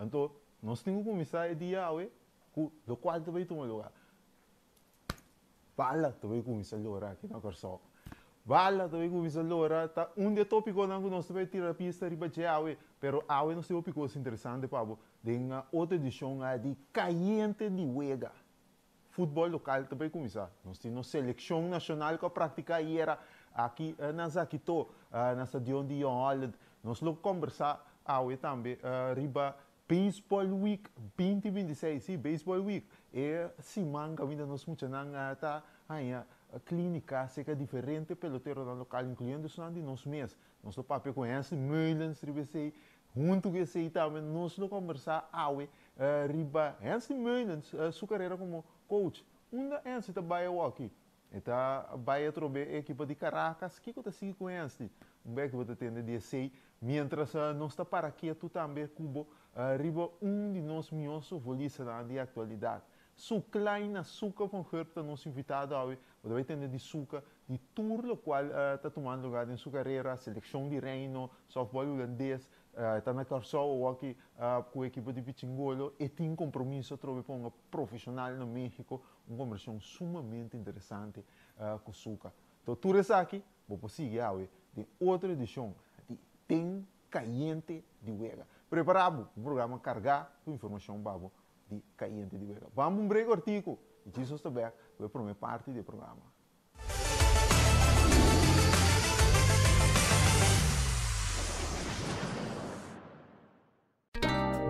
Anto, nos tin ku kuminsá e dia awe ku lokual ta bai tuma lugá. Bala ta bai kuminsá lora aki na Kòrsou. Bala ta bai kuminsá lora ta un di e tópikonan ku nos ta bai tira pista riba dje awe. Pero awe nos tin hopi kos interesante pa bo den otro edishon di Kayente di Wega. Futbòl lokal ta bai kuminsá. Nos tin nos selekshon nashonal ku a praktiká ayera aki na Zakitó, na stadion di Jong Holland. Nos lo kòmbersá awe tambe riba Baseball Week 2026. Sí, Baseball Week, e siman kaminda nos muchanan ta haña klínika serka diferente peloteronan lokal, inkluyendo esnan di nos mes. Nos lo papia ku Hensley Meulens riba esei. Huntu ku esei tambe nos lo kòmbersá awe riba Hensley Meulens su karera komo coach. Unda Hensley ta bai awoki? E ta bai atrobe e ekipo di Caracas? Kiko ta sigui ku Hensley? Un bek bo ta tende di esei. Miéntras nos ta para ketu tambe ku bo riba un di nos mihó sofbolistanan di aktualidat. Suklaina Suka van Gurp ta nos invitado awe. Bo ta bai tende di Suka di tur lokual ta tumando lugá den su karera, selekshon di Reino, sòftbòl hulandes, e ta na Kòrsou awor ku ekipo di Pichingolo, e tin kompromiso atrobe pa hunga profeshonal na México, un kombersashon sumamente interesante ku Suka. Anto tur esaki bo por sigui awe den otro edishon di Den Kayente di Wega. Prepará bo, un programa kargá ku informashon pa bo di Kayente di Wega. Bam un break ortiku i djis nos ta bek ku e promé parti di e programa.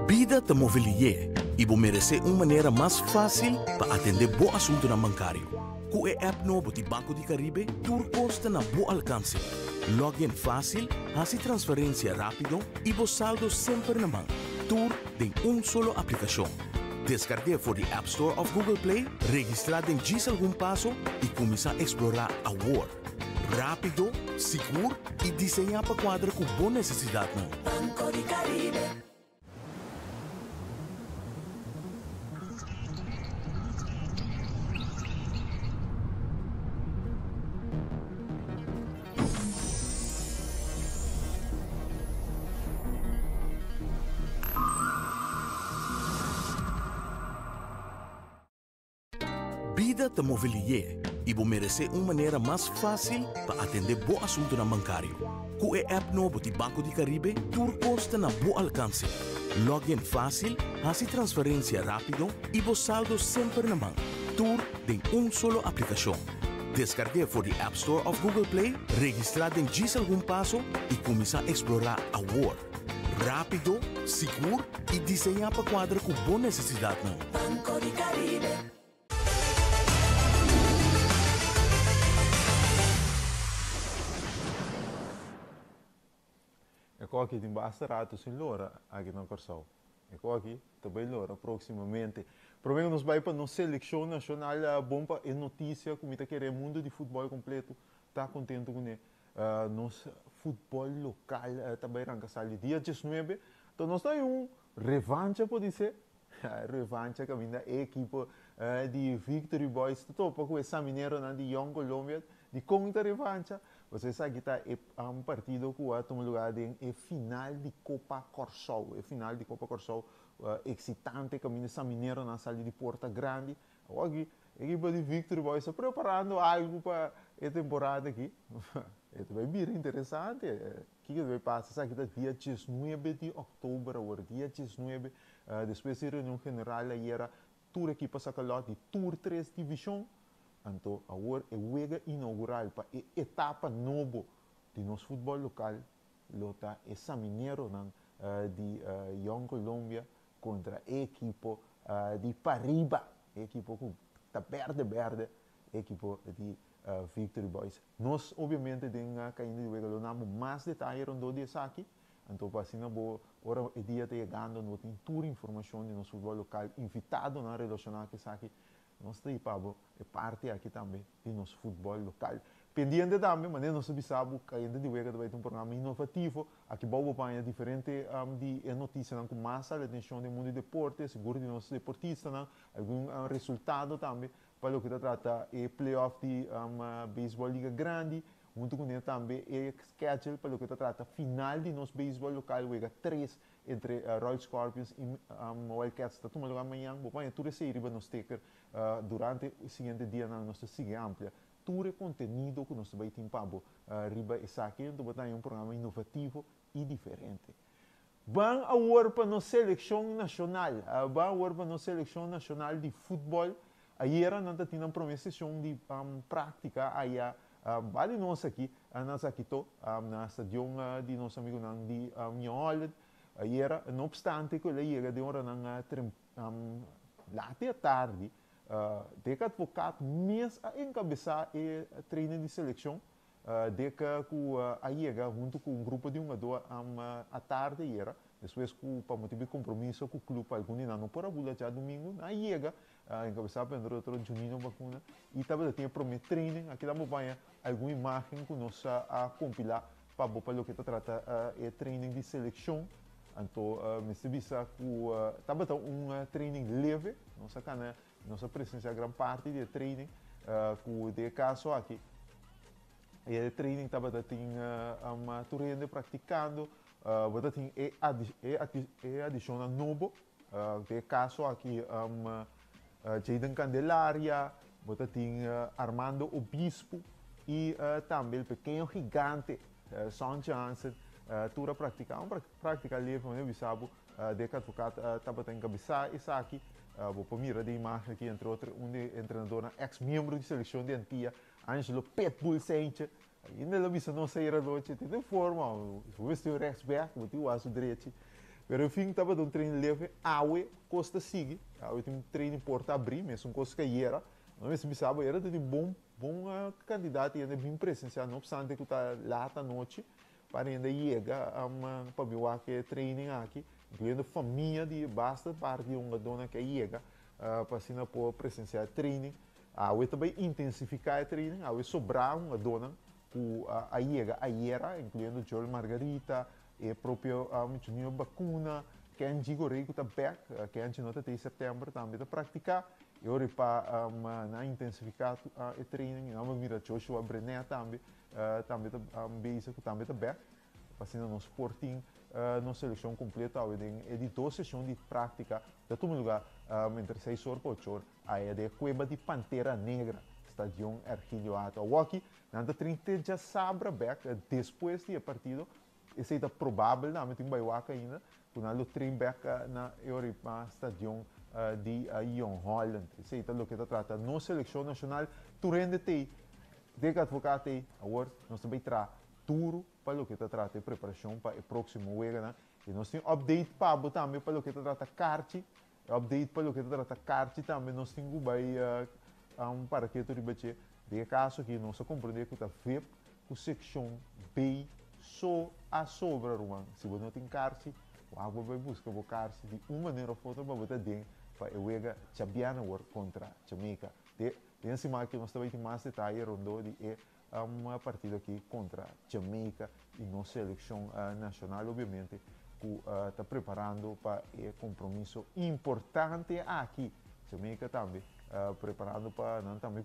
Bida ta move lié i bo meresé un manera mas fásil pa atendé bo asuntunan bankario. Ku e app nobo di Banco di Caribe tur kos ta na bo alkanse. Login fásil, hasi transferensia rápido i bo saldo semper na man. Tur den un solo aplikashon. Deskarg'é for di App Store òf Google Play, registrá den djis algun paso i kuminsá eksplorá awor! Rápido, sigur i diseñá pa kuadra ku bo nesesidatnan. Banco di Caribe. Bida ta move lié i bo meresé un manera mas fásil pa atendé bo asuntunan bankario. Ku e app nobo di Banco di Caribe tur kos ta na bo alkanse. Login fásil, hasi transferensia rápido i bo saldo semper na man. Tur den un solo aplikashon. Deskarg'é for di App Store òf Google Play, registrá den djis algun paso i kuminsá eksplorá awor! Rápido, sigur i diseñá pa kuadra ku bo nesesidatnan. Banco di Caribe. E koki tin basta rato sin lora aki na Kòrsou. E koki ta bai lora próksimamente. Promé ku nos bai pa nos selekshon nashonal bon pa e notisia ku mi ta kere e mundu di futbòl kompleto ta kontentu kuné. Nos futbòl lokal ta bai ranka sali dia diesnuebe. Anto nos ta hay un revancha podisé. Revancha kaminda e ekipo di Victory Boys ta topa ku e Samineronan di Jong Colombia. Dikon ta revancha? Pasobra esaki ta e partido ku a tuma lugá den e final di Kopa Kòrsou. E final di Kopa Kòrsou eksitante kaminda e Samineronan sali di porta grandi. Awor aki e ekipo di Victory Boys ta preparando algu pa e temporada aki. E ta bai bira interesante. Kiko ta bai pasa? Esaki ta dia diesnuebe di òktober awor. Dia diesnuebe, despues di reunion general ayera, tur ekipo a saka lòt di tur tres divishon. Anto awor e wega inaugural pa e etapa nobo di nos futbòl lokal lo ta e Samineronan di Jong Colombia kontra e ekipo di Pariba, e ekipo ku ta bèrdè bèrdè, e ekipo di Victory Boys. Nos obviamente den Cayendo di Wega lo na bo mas detaye rondó di esaki, anto pa asina bo ora e dia ta yegando no tin tur informacion di nos futbol local, invitadonan relaciona cu esaki, nos ta hipa bo e parti aki tambe di nos futbol local. Pendiente tambe, manera nos a bisa bo, Cayendo di Wega ta bay ta un programa inovativo, aki bou bo paña diferente di e noticianan cu mas sali atencion den mundo di deporte, sigur di nos deportistanan, algun resultado tambe Pa loke ta trata e playoff di Beisbòl Liga Grandi, huntu kuné tambe e schedule pa loke ta trata final di nos beisbòl lokal wega tres. entre Royal Scorpions i Wildcats ta tuma lugá mañan. Bo por haña tur esei riba nos ticker. Durante e siguiente dianan nos ta sigui amplia tur e kontenido ku nos ta bai tin pa bo riba esaki. Anto bo ta haña un programa inovativo i diferente. Ban awor pa nos selekshon nashonal. Ban awor pa nos selekshon nashonal di futbòl. Ayera nan ta tin nan promé seshon di práktika aya ba di nos aki na Zakito, na stadion di nos amigunan di New Holland. Ayera, no opstante ku el a yega den oranan lat di atardi, Dick Advocaat mes a enkabesá e training di selekshon. Dick ku a yega huntu ku un grupo di hungadó atardi ayera, despues ku pa motibu di kompromiso ku klup algun di nan no por a bula djadumingu, nan a yega enkabesá pa entre otro Juninho Bacuna i tabata tin e promé training. Aki ta bo baña algun imágen ku nos a kompilá pa bo pa loke ta trata e training di selekshon. Anto mester bisa ku tabata un training leve, nos a kana, nos a presensiá gran parti di e training ku den e kaso aki e training tabata tin tur hende praktikando, bo ta tin e e adishonnan nobo, den e kaso aki Jayden Candelaria, bo ta tin Armando Obispo i tambe el pekeño gigante Son Johnson tur a praktiká. Un praktika leve manera bisa bo Dick Advocaat tabata enkabesá esaki. Bo por mira den imagen aki entre otro un di e entrenadornan eks miembro di selekshon di Antia, Angelo Pitbull Seintje. Ainda el a bisa nos ayer anochi, tin den forma, bo mester un rechtsback, bo tin wak su drechi. Pero en fin, tabata un training leve. Awe kos ta sigui, awe tin un training porta abrí, mesun kos ku ayera. No mester bisa bo, ayera ta tin bon, bon kantidat di hende bin presensiá, no opstante ku ta lat anochi, pa hende yega pa bin wak e training aki, inkluyendo famia di basta parti di hungadónan ku a yega pa asina por presensiá e training. Awe ta bai intensifiká e training, awe sobrá hungadónan ku a yega ayera, inkluyendo Joel Margarita, e propio Junior Bacuna, Kenji Gorey ku ta bèk, Kenji no ta tei sèptèmber, tambe ta praktiká. E ora pa nan intensifiká e training, nan a mira Joshua Brenet tambe, tambe ta bezig ku tambe ta bèk. Pa asina nos por tin nos selekshon kompleto awe den e di dos seshon di práktika ta tuma lugá entre seis or pa ocho or. Aya den e kueba di Pantera Negra, Stadion Ergilio Hato. Awoki nan ta trin te djasabra bek despues di e partido. Esei ta probabel tambe, tin bai wak ainda, ku nan lo trin bek na e ora Stadion di Jong Holland. Esei ta loke ta trata nos selekshon nashonal. Tur hende t'ei, Dick Advocaat t'ei. Awor nos ta bai traha duru pa loke ta trata e preparashon pa e próksimo weganan. I nos tin update pa bo tambe pa loke ta trata karchi. E update pa loke ta trata karchi tambe nos tin ku bai un paraketo riba dje. Den e kaso aki nos a komprendé ku ta vip ku sekshon B so a sobra ruman. Si bo no tin karchi, wak bo bai buska bo karchi di un manera òf otro pa bo ta den pa e wega djabièrnè awor kontra Jamaica. Den siman aki nos ta bai tin mas detaye rondó di e partido aki kontra Jamaica i nos selekshon nashonal obviamente ku ta preparando pa e kompromiso importante aki. Jamaica tambe preparando pa nan tambe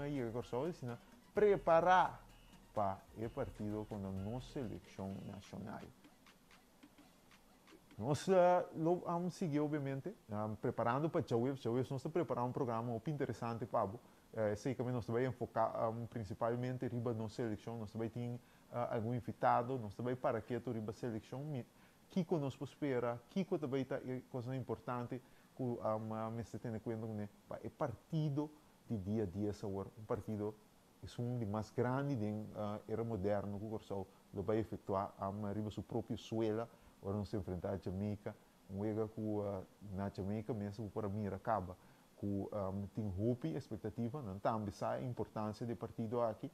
yega Kòrsou i asina prepará pa e partido kontra nos selekshon nashonal. Nos lo sigui obviamente preparando pa djaweps. Djaweps nos ta prepara un programa hopi interesante pa bo. Esei kaminda nos ta bai enfoká prinsipalmente riba nos selekshon. Nos ta bai tin algun invitado, nos ta bai para ketu riba selekshon, kiko nos por spera, kiko ta bai ta e kosnan importante ku mester tene kuenta kuné pa e partido di dia dies awor, un partido Esun di mas grandi den era moderno ku Kòrsou lo bai efektuá riba su propio suela ora nos ta enfrentá Jamaica. Un wega ku na Jamaica mes bo por a mira kaba ku tin hopi espektativa. Nan tambe sa e importansia di e partido aki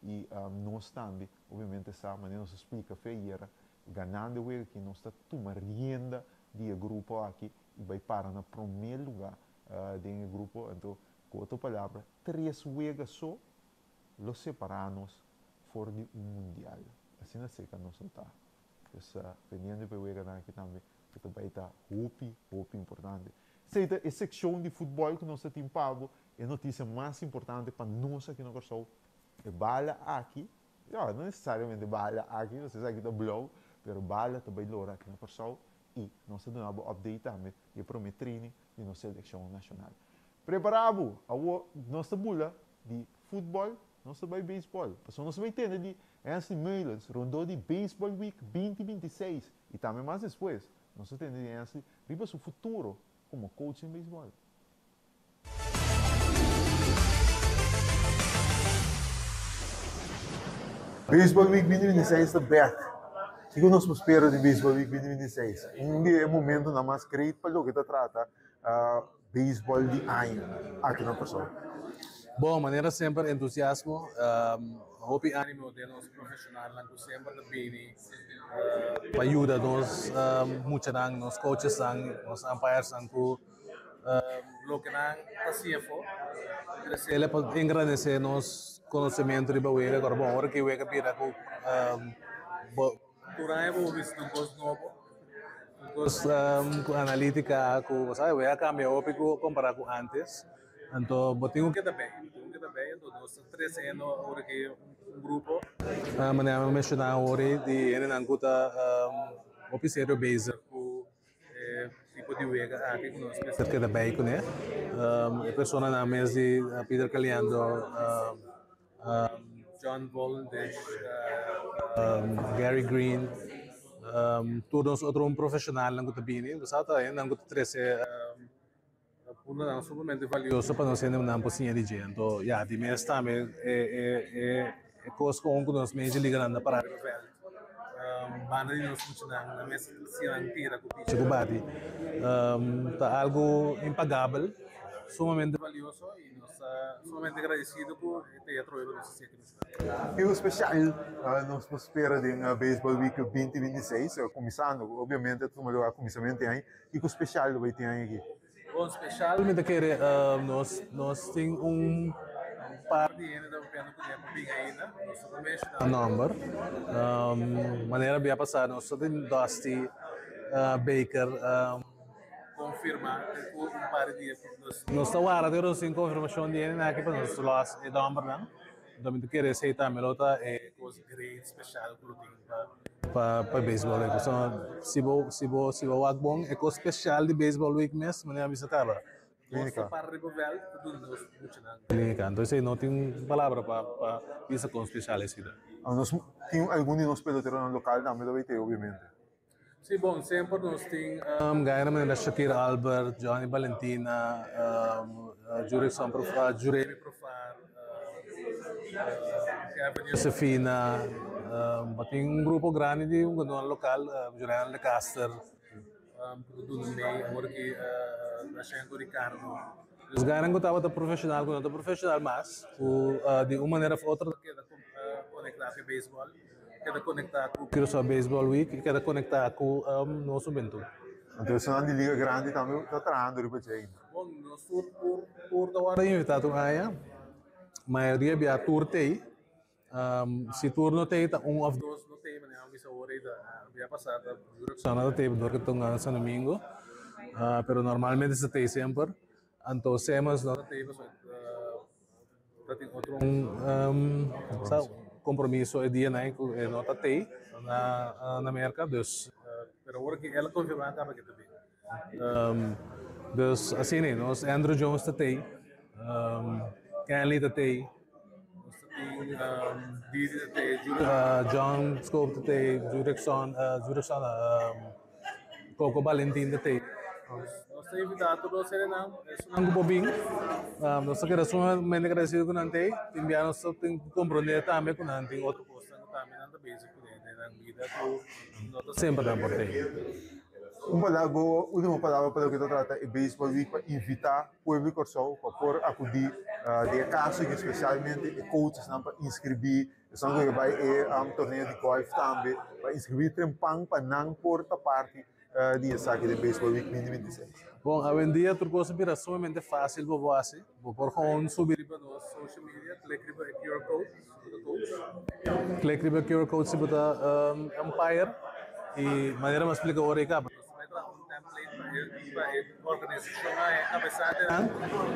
i nos tambe obviamente sa manera nos a splika fe ayera ganando e wega aki nos ta tuma rienda di e grupo aki i bai para na promé lugá den e grupo. Anto ku otro palabra Tres wega so lo separá nos for di un mundial. Asina serka nos lo ta. Pues pendiente pa e weganan aki tambe ku ta bai ta hopi, hopi importante. Esei ta e sekshon di futbòl ku nos ta tin pa bo. E notisia mas importante pa nos aki na Kòrsou, e bala aki, no, no nesesariamente bala aki, pasobra esaki ta blou, pero bala ta bai lora aki na Kòrsou. I nos ta duna bo update tambe di e prome training di nos selekshon nashonal. Prepara bo! Awor nos ta bula di futbòl, nos ta bai beisbòl. Pasobra nos ta bai tende di Hensley Meulens rondó di Baseball Week 2026 i tambe mas despues nos ta tende di Hensley riba su futuro komo coach den beisbòl. Baseball Week 2026 ta bek. Kiko nos por spera di Baseball Week 2026? Un di e momentonan mas great pa loke ta trata baseball di aña aki na Kòrsou. Bon, manera semper entusiasmo, hopi animo den nos profesionalnan ku semper ta bini pa yuda nos muchanan, nos coachesnan, nos umpiresnan ku Loke nan ta siña afó, el pa engrandesé nos konosementu riba wega. Kòrda bon, ora ku e wega bira ku bo tur aña bo por bista un kos nobo, un kos ku analítika, ku bo sabe wega a kambia hopi ku kompará ku ántes. Anto bo tin ku keda bei, bo tin ku keda bei. Anto nos ta tresiendo ora ku un grupo, manera mi a menshoná awor di hendenan ku ta hopi serio bezig ku E tipo di wega aki ku nos mester keda bei kuné. E personanan mes di Peter Caliendo, John Vollendish, Gary Green, tur nos otro profeshonalnan ku ta bini, bo sa ta hendenan ku ta trese puntonan sumamente valioso pa nos hendenan por siña di dje. Anto ya, di mes tambe e e e kos kon ku nos Major Leaguernan ta para riba vèlt banda di nos muchanan nan mes siña nan tira ku picha ku bati ta algu impagabel, sumamente valioso i nos ta sumamente agradesido ku e teatro riba nos a siña ki. Kiko spesial nos por spera den Baseball Week 2026? Kuminsando, obviamente ta tuma lugar kuminsamentu di aña. Kiko spesial lo bai tin aña aki? Bon, spesial mi ta kere nos nos tin un par di hende ta papiando ku ne pa bin ainda. Nos no ta menshoná nòmber. Manera bia pasá nos ta tin Dusty Baker konfirmá ku un par di dia nos ta warda te nos tin konfirmashon di hende aki pa nos lòs e nòmbernan. Anto mi ta kere esei tambe lo ta e kos great special ku lo tin pa pa Baseball Week. Pasobra si bo si bo si bo wak bon e kos special di Baseball Week mes manera a bisa kaba. Nos ta para riba vèlt ta duna nos muchanan klínika. Anto esei no tin palabra pa pa bisa kon special esei ta. Nos tin algun di nos peloteronan lokal tambe ta bai te obviamente. Sí, bon, semper nos tin gaina manera Shakir Albert, Johnny Balentina, Jurickson Profar, Juremi Profar, Kevin Josefina, bo tin un grupo grandi di hungadónan lokal, Julian de Caster, ku ta duna mei awor ki Rashenko Ricardo. Nos gainan ku tabata profeshonal ku no ta profeshonal mas, ku di un manera òf otro ta keda konektá ku e beisbòl. Keda konektá ku Curaçao Baseball Week i keda konektá ku nos hubentud. Anto esunnan di liga grandi tambe ta trahando riba dje ainda. Bon, nos tur tur tur ta wòrdu invitá tur aña. Mayoria bia tur t'ei. Si tur no t'ei ta un òf dos no t'ei, manera mi bisa ora ei ta bia pasá ta Jurickson no ta t'ei dor ke ta un San Domingo. Pero normalmente sa t'ei semper. Anto Simmons no ta t'ei pasobra Ta tin otro compromiso e dia nan cu e no ta tey na Merca dus pero ora cu el a confirma caba cu e ta bin. Dus asina nos Andrew Jones ta tey, Kenley ta tey, nos ta tin Didi ta tey, John Scope ta tey, Jurickson, Jurickson Coco Balentin ta tei. Nos ta invitá tur nos hendenan, esunnan ku por bin. Nos ta keda sumamente agradesido ku nan tei. Tin bia nos ta tin ku komprondé tambe ku nan tin otro kosnan ku tambe nan ta bezig kuné den nan bida ku no ta semper nan por tei. Un palabra, bo ultimo palabra pa loke ta trata e Baseball Week pa invitá pueblo di Kòrsou pa por akudí den e kaso aki spesialmente e coachesnan pa inskribí Esnan ku bai e torneo di golf tambe pa inskribí trempan pa nan por ta parti di esaki den Baseball Week 2026. Bon, awendia tur kos a bira sumamente fásil pa bo hasi. Bo por gewoon subi riba nos social media, klik riba e QR code si bo ta coach, klik riba e QR code si bo ta umpire i manera mi a splika ora ei kaba. Nos ta bai traha un template pa e organisashonnan, e kabesantenan,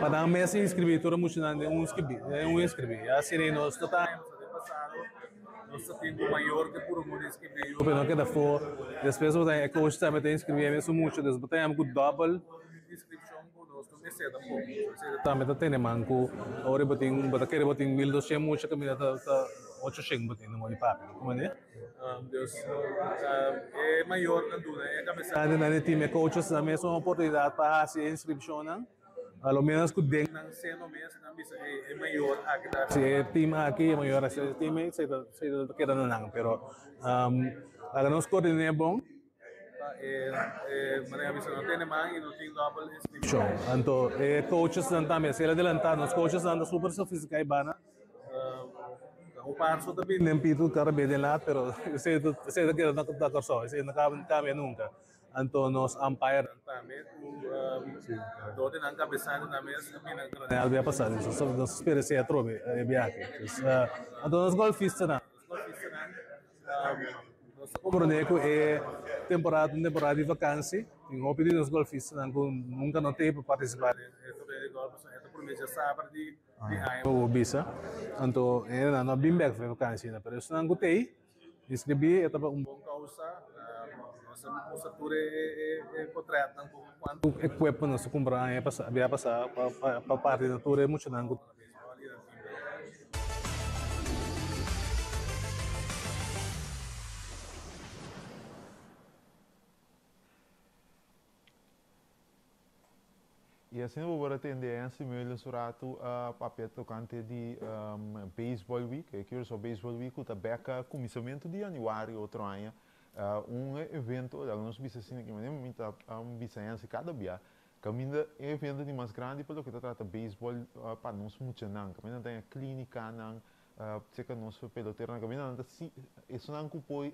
pa nan mes inskribí tur e muchanan den un inskribí, den un inskribí. Asina nos ta ta. Den pasado. Nos ta tin ku mayor ke puro mundo inskribí yu pero no keda afó. Despues bo ta haña e coach tambe ta inskribí e mesun mucha. Dus bo ta haña ku dòbel inskripshon ku nos no mester tampoko. So esei tambe ta tene man ku ora bo tin bo ta kere bo tin 1200 mucha kaminda ta ta 800 bo tin na modo di papia. Bo komprende? Dus e mayornan duna e kabesantenan di tim e coaches nan mes un oportunidat pa hasi e inskripshonnan. A lo menos ku den nan seno mes nan bisa ey e mayor aki ta hasi e team aki, e mayor hasi e team ey, esei ta esei ta keda na nan. Pero laga nos koordiné bon pa e e manera bisa no tene man i no tin dòbel inskripshon. Anto e coachesnan tambe, si el adelantá nos coachesnan ta super sofistiká i bana. Un par so ta bini den pitu kada bes den lat, pero esei ta esei ta keda na Kòrsou, esei no kambia nunka. Anto nos umpire tambe ku dor di nan kabesante nan mes a bini na Granel bia pasa, nos ta spera esei atrobe e biaha. Anto nos golfistanan, nos golfistanan nos ta komprende ku e temporada ta un temporada di vakansi, tin hopi di nos golfistanan ku nunka no tin pa partisipa den e torneo di golf pasobra e ta prome djasabra di aña bo bisa. Anto e nan no a bin bek for e vakansi ainda, pero esnan ku ta ei Inscribí e ta pa un bon causa. Nos a usa tur e potretnan cu cuanto equipment nos a cumpra aña pasa, bia pasa pa parti na tur e muchanan cu ta baseball y nan team de. I asina bo por a tende Hensley Meulens su ratu a papia tokante di Baseball Week, e Curaçao Baseball Week ku ta bek kuminsamentu di yanüari otro aña. Un evento, laga nos bisa asina ki manera mi ta bisa Hensley kada bia, kaminda e evento di mas grandi pa loke ta trata beisbòl pa nos muchanan, kaminda nan ta haña klínikanan, seka nos peloteronan, kaminda nan ta si esunnan ku por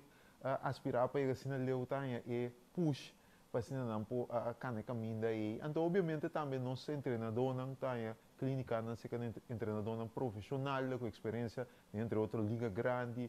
aspirá pa yega asina leu ta haña e push pa asina nan por a cana e caminda ey. Anto obviamente tambe nos entrenadornan ta haña clinicanan cerca di entrenadornan profesional cu experiencia den entre otro liga grandi.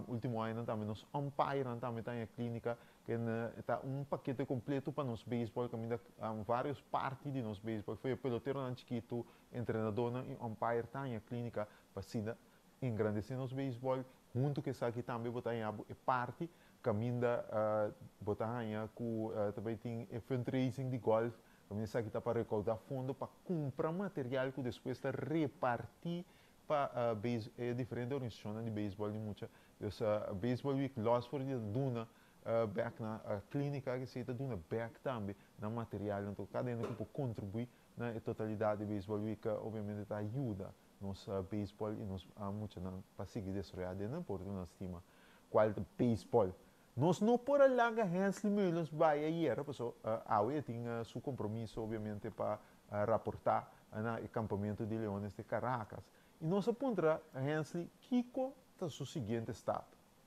Ultimo añanan tambe nos umpirenan tambe ta haña clinica ken ta un pakete completo pa nos baseball caminda varios parti di nos baseball for e peloteronan chikito, entrenadornan y umpire ta haña clinica pa asina engrandece nos baseball. Hunto cu esaki tambe bo ta haña bo e parti Caminda bo ta haña cu ta bay tin e fundraising di golf, caminda esaki ta pa recauda fondo pa cumpra material cu despues ta reparti pa e diferente organisacionnan di baseball di mucha. Dus Baseball Week los for di ta duna bek na clinica esey ta duna bek tambe na material. Anto cada hende cu por contribui na e totalidad di Baseball Week obviamente ta yuda nos baseball y nos muchanan pa sigui desaroya den nan por duna stima cual ta baseball. Nos no por a laga Hensley Meulens bay ayera paso awe e tin su compromiso obviamente pa raporta na e campamento di Leones de Caracas. Y nos a puntra Hensley kico ta su siguiente stap.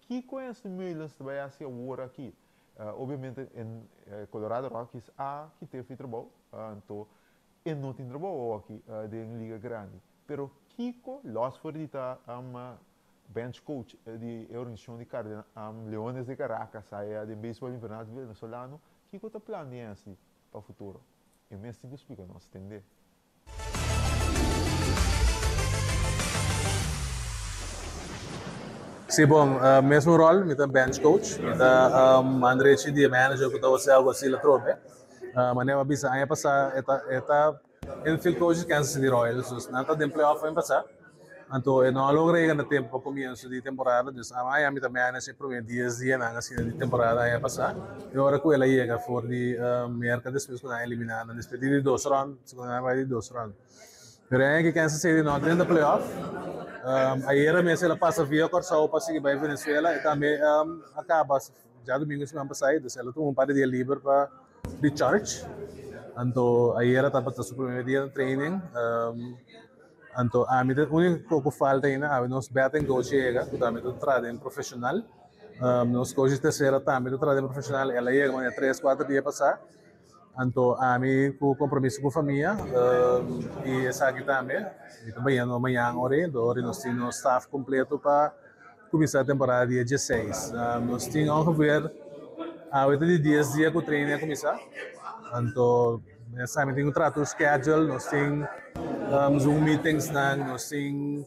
Kico Hensley Meulens ta bay haci awor aki? Obviamente Colorado Rockies a kite fi trabou, anto e no tin trabou awoki den liga grandi. Pero kico los for di ta bench coach di e organisacion di Leones de Caracas aya den beisbol invernal venezolano, kico ta plan di Hensley pa futuro? E mes tin cu splica nos, tende. Sí, bon, mesmo rol, mi ta bench coach, mi ta man derechi di e manager ku ta José Alguacil atrobe. Manera mi a bisa aña pasá e ta e ta infield coach di Kansas City Royals, dus nan ta den playoff aña pasá, anto e no a logra yega na tempu pa komienso di temporada, dus aña mi ta manage e promé dies dianan asina di temporada aña pasá, i ora ku el a yega for di Merka despues ku nan a eliminá nan despues di di dos rònt, segun nan a bai di dos rònt. Pero e aña ki Kansas City no a drenta playoff, ayera mes el a pasa via Kòrsou pa sigui bai Venezuela, e tambe a kaba djadumingu siman pasá, dus el a tuma un par di dia liber pa recharge. Anto ayera tabata su primer dia di training. Anto ami ta úniko ku falta ainda awe nos batting coach yega ku tambe ta traha den profeshonal. Nos coach di tercera tambe ta traha den profeshonal. El a yega manera tres kuater dia pasá. Anto ami ku kompromiso ku famia i esaki tambe mi ta bayendo mañan ora ei. Anto ora nos tin nos staff kompleto pa kuminsá temporada dia dieseis. Nos tin ongeveer awe ta di dies dia ku training a kuminsá. Anto mester mi tin ku traha tur schedule, nos tin zoom meetingsnan, nos tin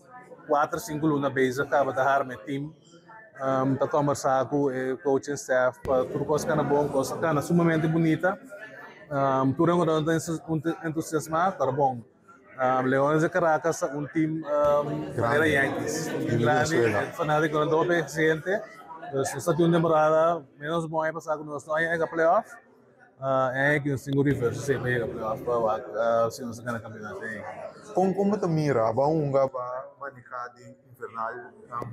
kuater sinku luna bezig kaba ta harma e team. Ta kombersá ku e coaching staff pa tur kos kana bon, kos a kana sumamente bunita. Tur e hungadónan ta entusiasmá, pero bon, Leones de Caracas ta un team manera Yankees, un team grandi, fanátikonan ta hopi exigente. Dus nos ta tin un temporada menos bon aña pasá ku nos no a yega playoff. E aki nos tin ku reverse esei pa yega playoff pa wak si nos ta gana kampeonato e aki. Kon kon bo ta mira bo a hunga bo a maneha den invernal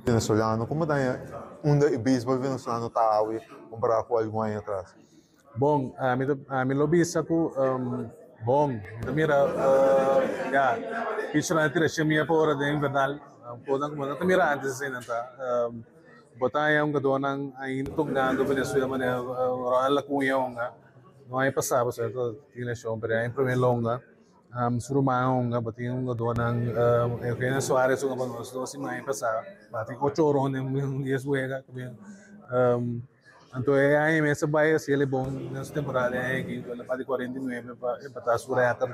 venezolano kon bo ta haña unda e beisbol venezolano ta awe kompará ku algun aña atras? Bon ami ta ami lo bisa ku bon mi ta mira ya pichernan a tira shemia pa ora den invernal konan ku bo no ta mira antes esei nan ta. Bo ta haña hungadónan ainda tongando Venezuela manera Ronald Acuña hunga. No aña pasá pasobra e ta tin leshon, pero e aña promé lo hunga. Su ruman a hunga, bo tin hungadónan Eugenio Suarez hunga pa nos dos siman aña pasá. Bati ocho ronda den un dies wega. Anto e aña mes a bai hasi el e bon den su temporada e aña aki, el a bati 49 pa empatá su rèkòrt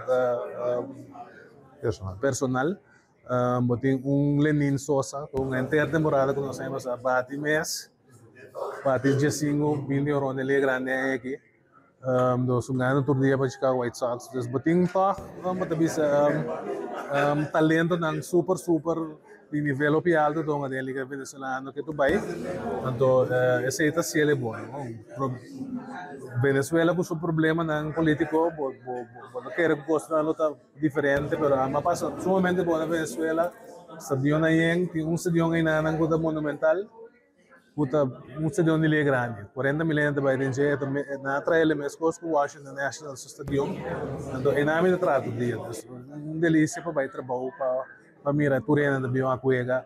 personal. Bo tin un Lenin Sosa ku un henter temporada ku nos aña pasá bati mes, bati diesingu, binti ronda liga grandi aña aki. Dos un gana tur dia pa Chicago White Sox. Dus bo tin tòg bo ta bisa talentonan super super di nivel hopi alto ta hunga den liga venezolano ke tur bai. Anto esei ta siel e bon. Venezuela ku su problemanan politiko bo bo ta kere ku kosnan lo ta Diferente, pero a pasa sumamente bon na Venezuela. Stadionnan yen, tin un stadion einanan ku ta monumental, ku ta un stadion di liga grandi. Cuarenta mil hende ta bai den dje, nan a trae el meskos ku Washington Nationals su stadion. Anto einan mi ta traha tur dia. Dus un delisia pa bai trabou pa mira tur hende ta bin wak wega.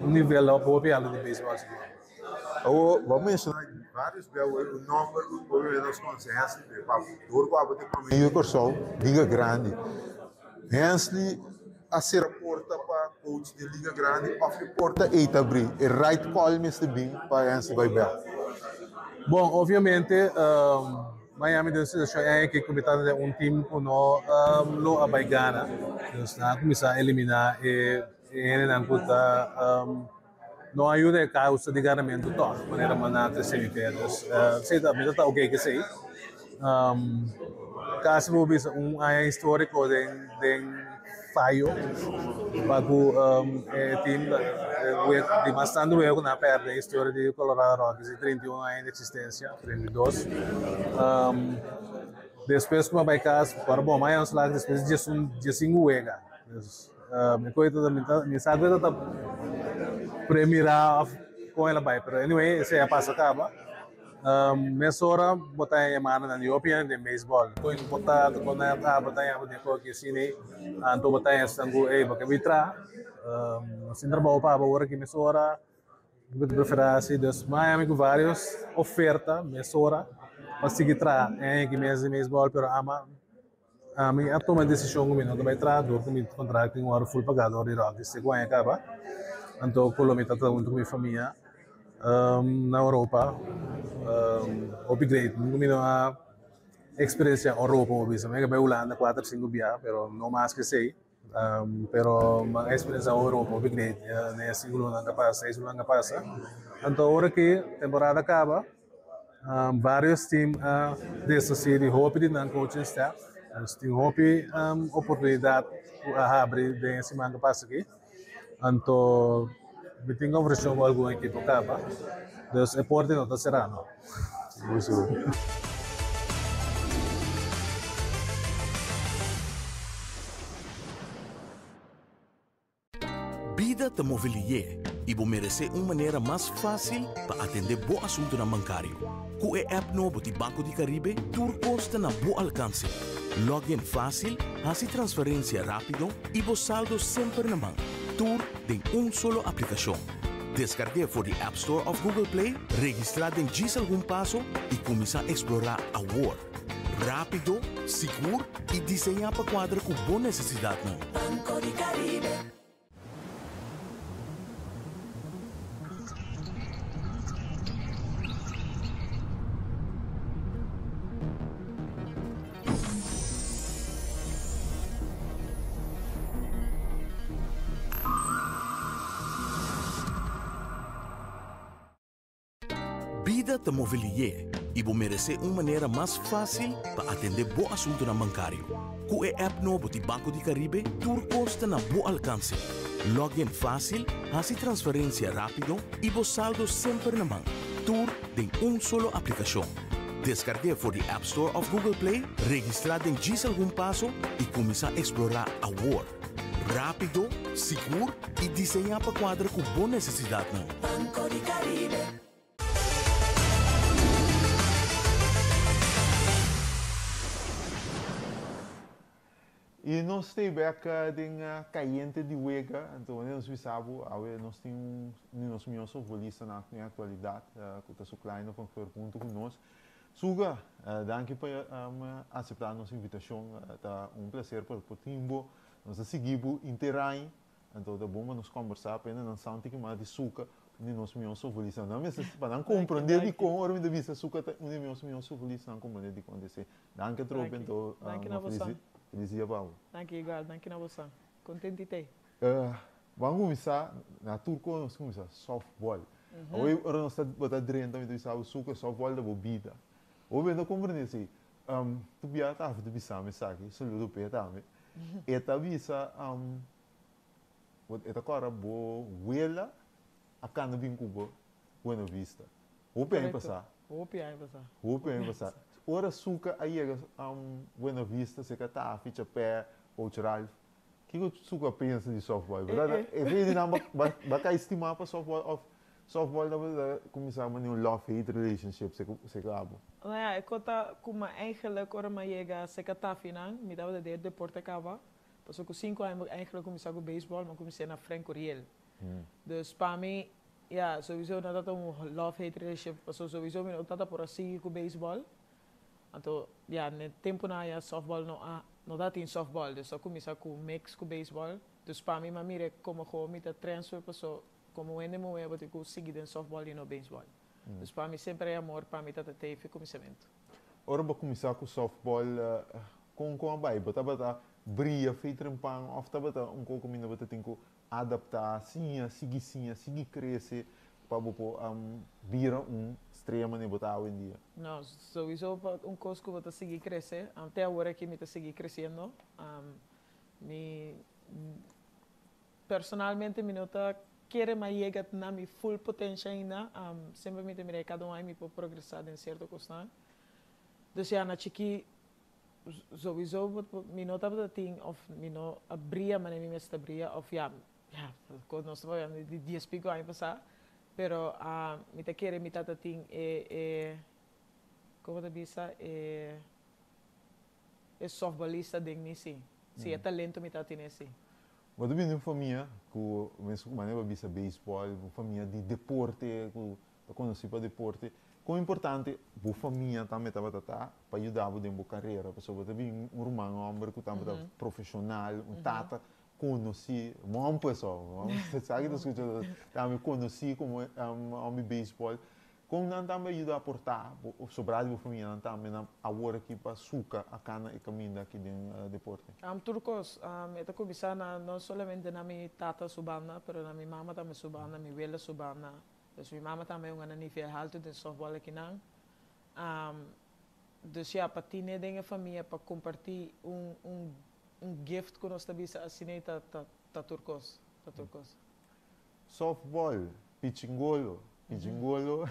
Un nivel hopi alto di beisbòl sigur. Awor, bo a menshoná vários bia awor un nòmber ku obviamente nos konosé, Hensley Pepa. Dor ku abo ta e promé yu di Kòrsou, Liga Grandi. Hensley a sera porta pa coach den Liga Grandi òf e porta ei ta abrí? E right call mester bin pa Hensley bai bèk? Bon, obviamente Miami den un situashon ei ku mi tabata den un team ku no lo a bai gana. Dus nan a kuminsá eliminá e hendenan ku ta. No a yuda e causa di ganamentu tog, manera maná trece mi p'e. Dus, si ta, mi ta ta oké k'esei. Casi bo bisa un aña historico den den fayo pa cu e team di mas tantu wega cu nan a perde den historia di Colorado Rockies di 31 aña di existencia, 32. Despues cu mi a bay cas, ora bon, mi a haña un slag despues di diesun, diesingu wega. Dus, Mi koe ta mi sa koe ta premirá òf kon el a bai pero anyway esei a pasa kaba. Mesora bo ta haña yamadanan di hopi hende den beisbòl kon bo ta kon nan ta bo ta haña bo den koe aki asina ei anto bo ta haña esnan ku ey bo ke bin traha nos tin trabou pa bo awor aki mesora bo ta preferá hasi dus mi a haña mi ku vários oferta mesora pa sigui traha e aña aki mes den beisbòl pero ama. Ami a tuma e desishon ku mi no ta bai traha dor ku mi kontrakt tin ora ful pagá dor di Rockies te ku aña kaba. Anto ku lo mi ta huntu ku mi famia na Europa. Hopi great. Nunka mi no a eksperensiá Europa bo bisa. Mi a bai Hulanda kuater sinku bia pero no mas ku esei. Pero mi a eksperensiá Europa hopi great den e sinku lunanan ku a pasa, seis lunanan ku a pasa. Anto ora ku temporada kaba. Varios team a deshasí di hopi di nan coaching staff. Dus tin hopi oportunidat ku a habri den e siman ku pasa aki. Anto mi tin konversashon ku algun ekipo kaba. Dus e porta no ta será no. Sigur sigur. Bida ta move lié i bo meresé un manera mas fásil pa atendé bo asuntunan bankario. Ku e app nobo di Banco di Caribe tur kos ta na bo alkanse. Log in fásil, hasi transferensia rápido i bo saldo semper na man. Tur den un solo aplikashon. Deskarg'é for di App Store òf Google Play, registrá den djis algun paso i kuminsá eksplorá awor! Rápido, sigur i diseñá pa kuadra ku bo nesesidatnan. Banco di Caribe. Bida ta move lié i bo meresé un manera mas fásil pa atendé bo asuntunan bankario. Ku e app nobo di Banco di Caribe tur kos ta na bo alkanse. Login fásil, hasi transferensia rápido i bo saldo semper na man. Tur den un solo aplikashon. Deskarg'é for di App Store òf Google Play, registrá den djis algun paso i kuminsá eksplorá awor. Rápido, sigur i diseñá pa kuadra ku bo nesesidatnan. Banco di Caribe. I nos stay bek den kayente di wega, anto wanneer nos bisa bo, awe nos tin un di nos mihó softbolistanan den aktualidat, ku ta Suklaina van Gurp huntu ku nos. Suga, danki pa aseptá nos invitashon. Ta un plaser pa por tin bo. Nos ta sigui bo inter aña, anto ta bon pa nos kòmbersá pa hende nan sa un tiki mas di Suka, un di nos mihó softbolistanan. Nan mester pa nan komprondé dikon ora mi ta bisa Suka ta un di nos mihó softbolistanan komprondé dikon ta esei. Danki atrobe anto un felis dia pa bo. Danki igual, danki na boso. Kontenti t'ei. Ban kuminsá na tur kos nos kuminsá softball. Awor ora nos ta bo ta drenta mi ta bisa bo suka softball ta bo bida. Bo benta komprendé si tu bia ta ta bisa mi esaki saludo p'e tambe. E ta bisa e ta kòrda bo wela a kanda bin ku bo Buena Vista. Hopi aña pasá. Hopi aña pasá. Hopi aña pasá. Ora suka a yega Buena Vista serka Taffy, Chapè, Coach Ralph. Kiko su a pensa di softball? Bo ta e vez di nan ba kai stima pa softball of softball tabata kuminsá mane un love hate relationship seka abo? No ya, e kos ta ku mi eigenlijk ora mi a yega seka Tafinan, mi tabata den e deporte kaba, pasobra ku sinku aña mi eigenlijk kuminsá ku beisbòl, mi a kuminsá na Frank Curiel. Dus pa mi, ya, souiso no tabata un love hate relationship, pasobra souiso mi no tabata por a sigui ku beisbòl. Anto, ya, n'e tempunan aya softball no a, no tabatin softball, dus a kuminsá ku mix ku baseball. Dus pa mi, m'a mira komo gewoon mi ta transfer paso komo hende muhé bo tin ku sigui den softball i no baseball. Dus pa mi semper e amor pa mi tabata tei fi kuminsamentu. Ora bo kuminsá ku softball, kon kon a bai? Bo tabata bria fei trempan òf tabata un koko kaminda bo ta tin ku adaptá, siña, sigui siña, sigui krese pa bo por bira un strea manera bo ta awendia? No, souiso pa un kos ku bo ta sigui krese. Te awor aki mi ta sigui kresiendo. Mi personalmente mi no ta kere mi a yega na mi full potensha ainda. Semper mi ta mira kada un aña mi por progresá den sierto kosnan. Dus ya na chikí Souiso mi no tabata tin of mi no a bria manera mi mester ta bria of ya ya nos ta papia di dies pico aña pasa pero mi ta kere mi tata tin e e como ta bisa e e softballista den mi si si e talento mi tata tene si. Bo ta bini di un famia cu mes manera bo a bisa baseball un famia di deporte cu Ta konosí pa deporte. Kon importante bo famia tambe tabata ta pa yuda bo den bo karera? Pasobra bo ta bin un ruman hòmber ku tambe ta profeshonal, un tata konosí, mòm pues ò, sa ki ta skucha tambe konosí komo hòmber di beisbòl. Kon nan tambe a yuda aportá bo sobrá di bo famianan tambe na awor aki pa suka a kana e kaminda aki den deporte? Tur kos. E ta kuminsá na no solamente na mi tata su banda, pero na mi mama tambe su banda, mi wela su banda. Dus mi mama tambe un a na nivel haltu den softball akinan. Dus ya, pa tine den e famia, pa comparti un un un gift cu nos ta bisa asina ta ta ta tur cos, ta tur cos. Softball, Pichingolo, Pichingolo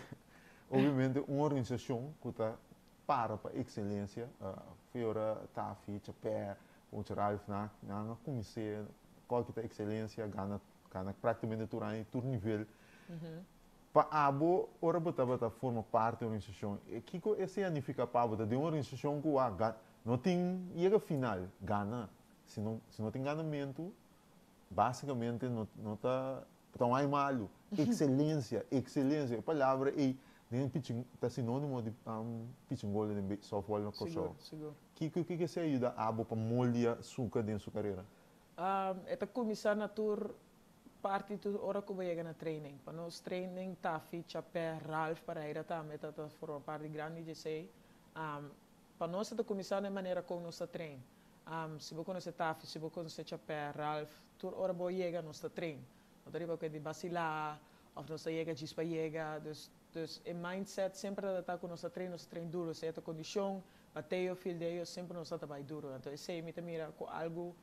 obviamente un organisacion cu ta para pa excelencia, Fiora, Taffy, Chapè, Coach Ralph nan nan a cuminse cualke ta excelencia, gana Gana práktikamente tur aña i tur nivel. Pa abo, ora bo tabata forma parti di un organisashon, kiko esei a nifiká pa abo? Ta den un organisashon ku a no tin yega final, gana. Si no si no tin ganamentu, básikamente no no ta ta un ai malu. Ekselensia, ekselensia, e palabra ei den pichin ta sinónimo di pichingolo den sòftbòl na Kòrsou. Sigur, sigur. Kiko kiko esei a yuda abo pa moldia Suka den su karera? E ta kuminsá na tur parti tur ora ku bo yega na training. Pa nos training Taffy, Chapè, Ralph Pareira tambe ta ta forma parti grandi di esei. Pa nos e ta kuminsá na e manera kon nos ta train. Si bo konosé Taffy, si bo konosé Chapè, Ralph, tur ora bo yega nos ta train. No ta riba ku e di basilá òf nos ta yega djis pa yega. Dus. Dus e mindset semper tabata ku nos ta train, nos ta train duro, sea ta kondishon, bateo, fildeo, semper nos ta bai duro. Anto esei mi ta mira ku algu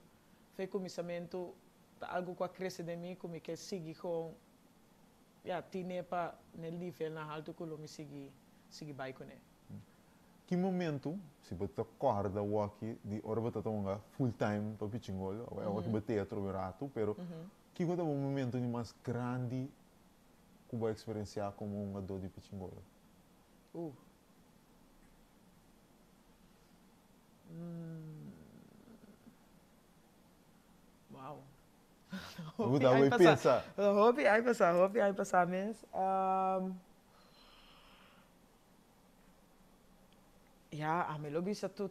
fe kuminsamentu ta algu ku a krese den mi ku mi ke sigui kon ya tine pa n'e nivelnan haltu ku lo mi sigui sigui bai kuné. Ki momentu, si bo ta kòrda awòki di ora bo ta ta hunga full time pa Pichingolo, awòki bo te atrobe un ratu, pero kiko ta bo momentu di mas grandi ku bo a eksperensiá komo hungadó di Pichingolo? Uh. Wow. Hopi ai pasa. Hopi ai pasa, hopi ai pasa mes. Ya, ami lo bisa tur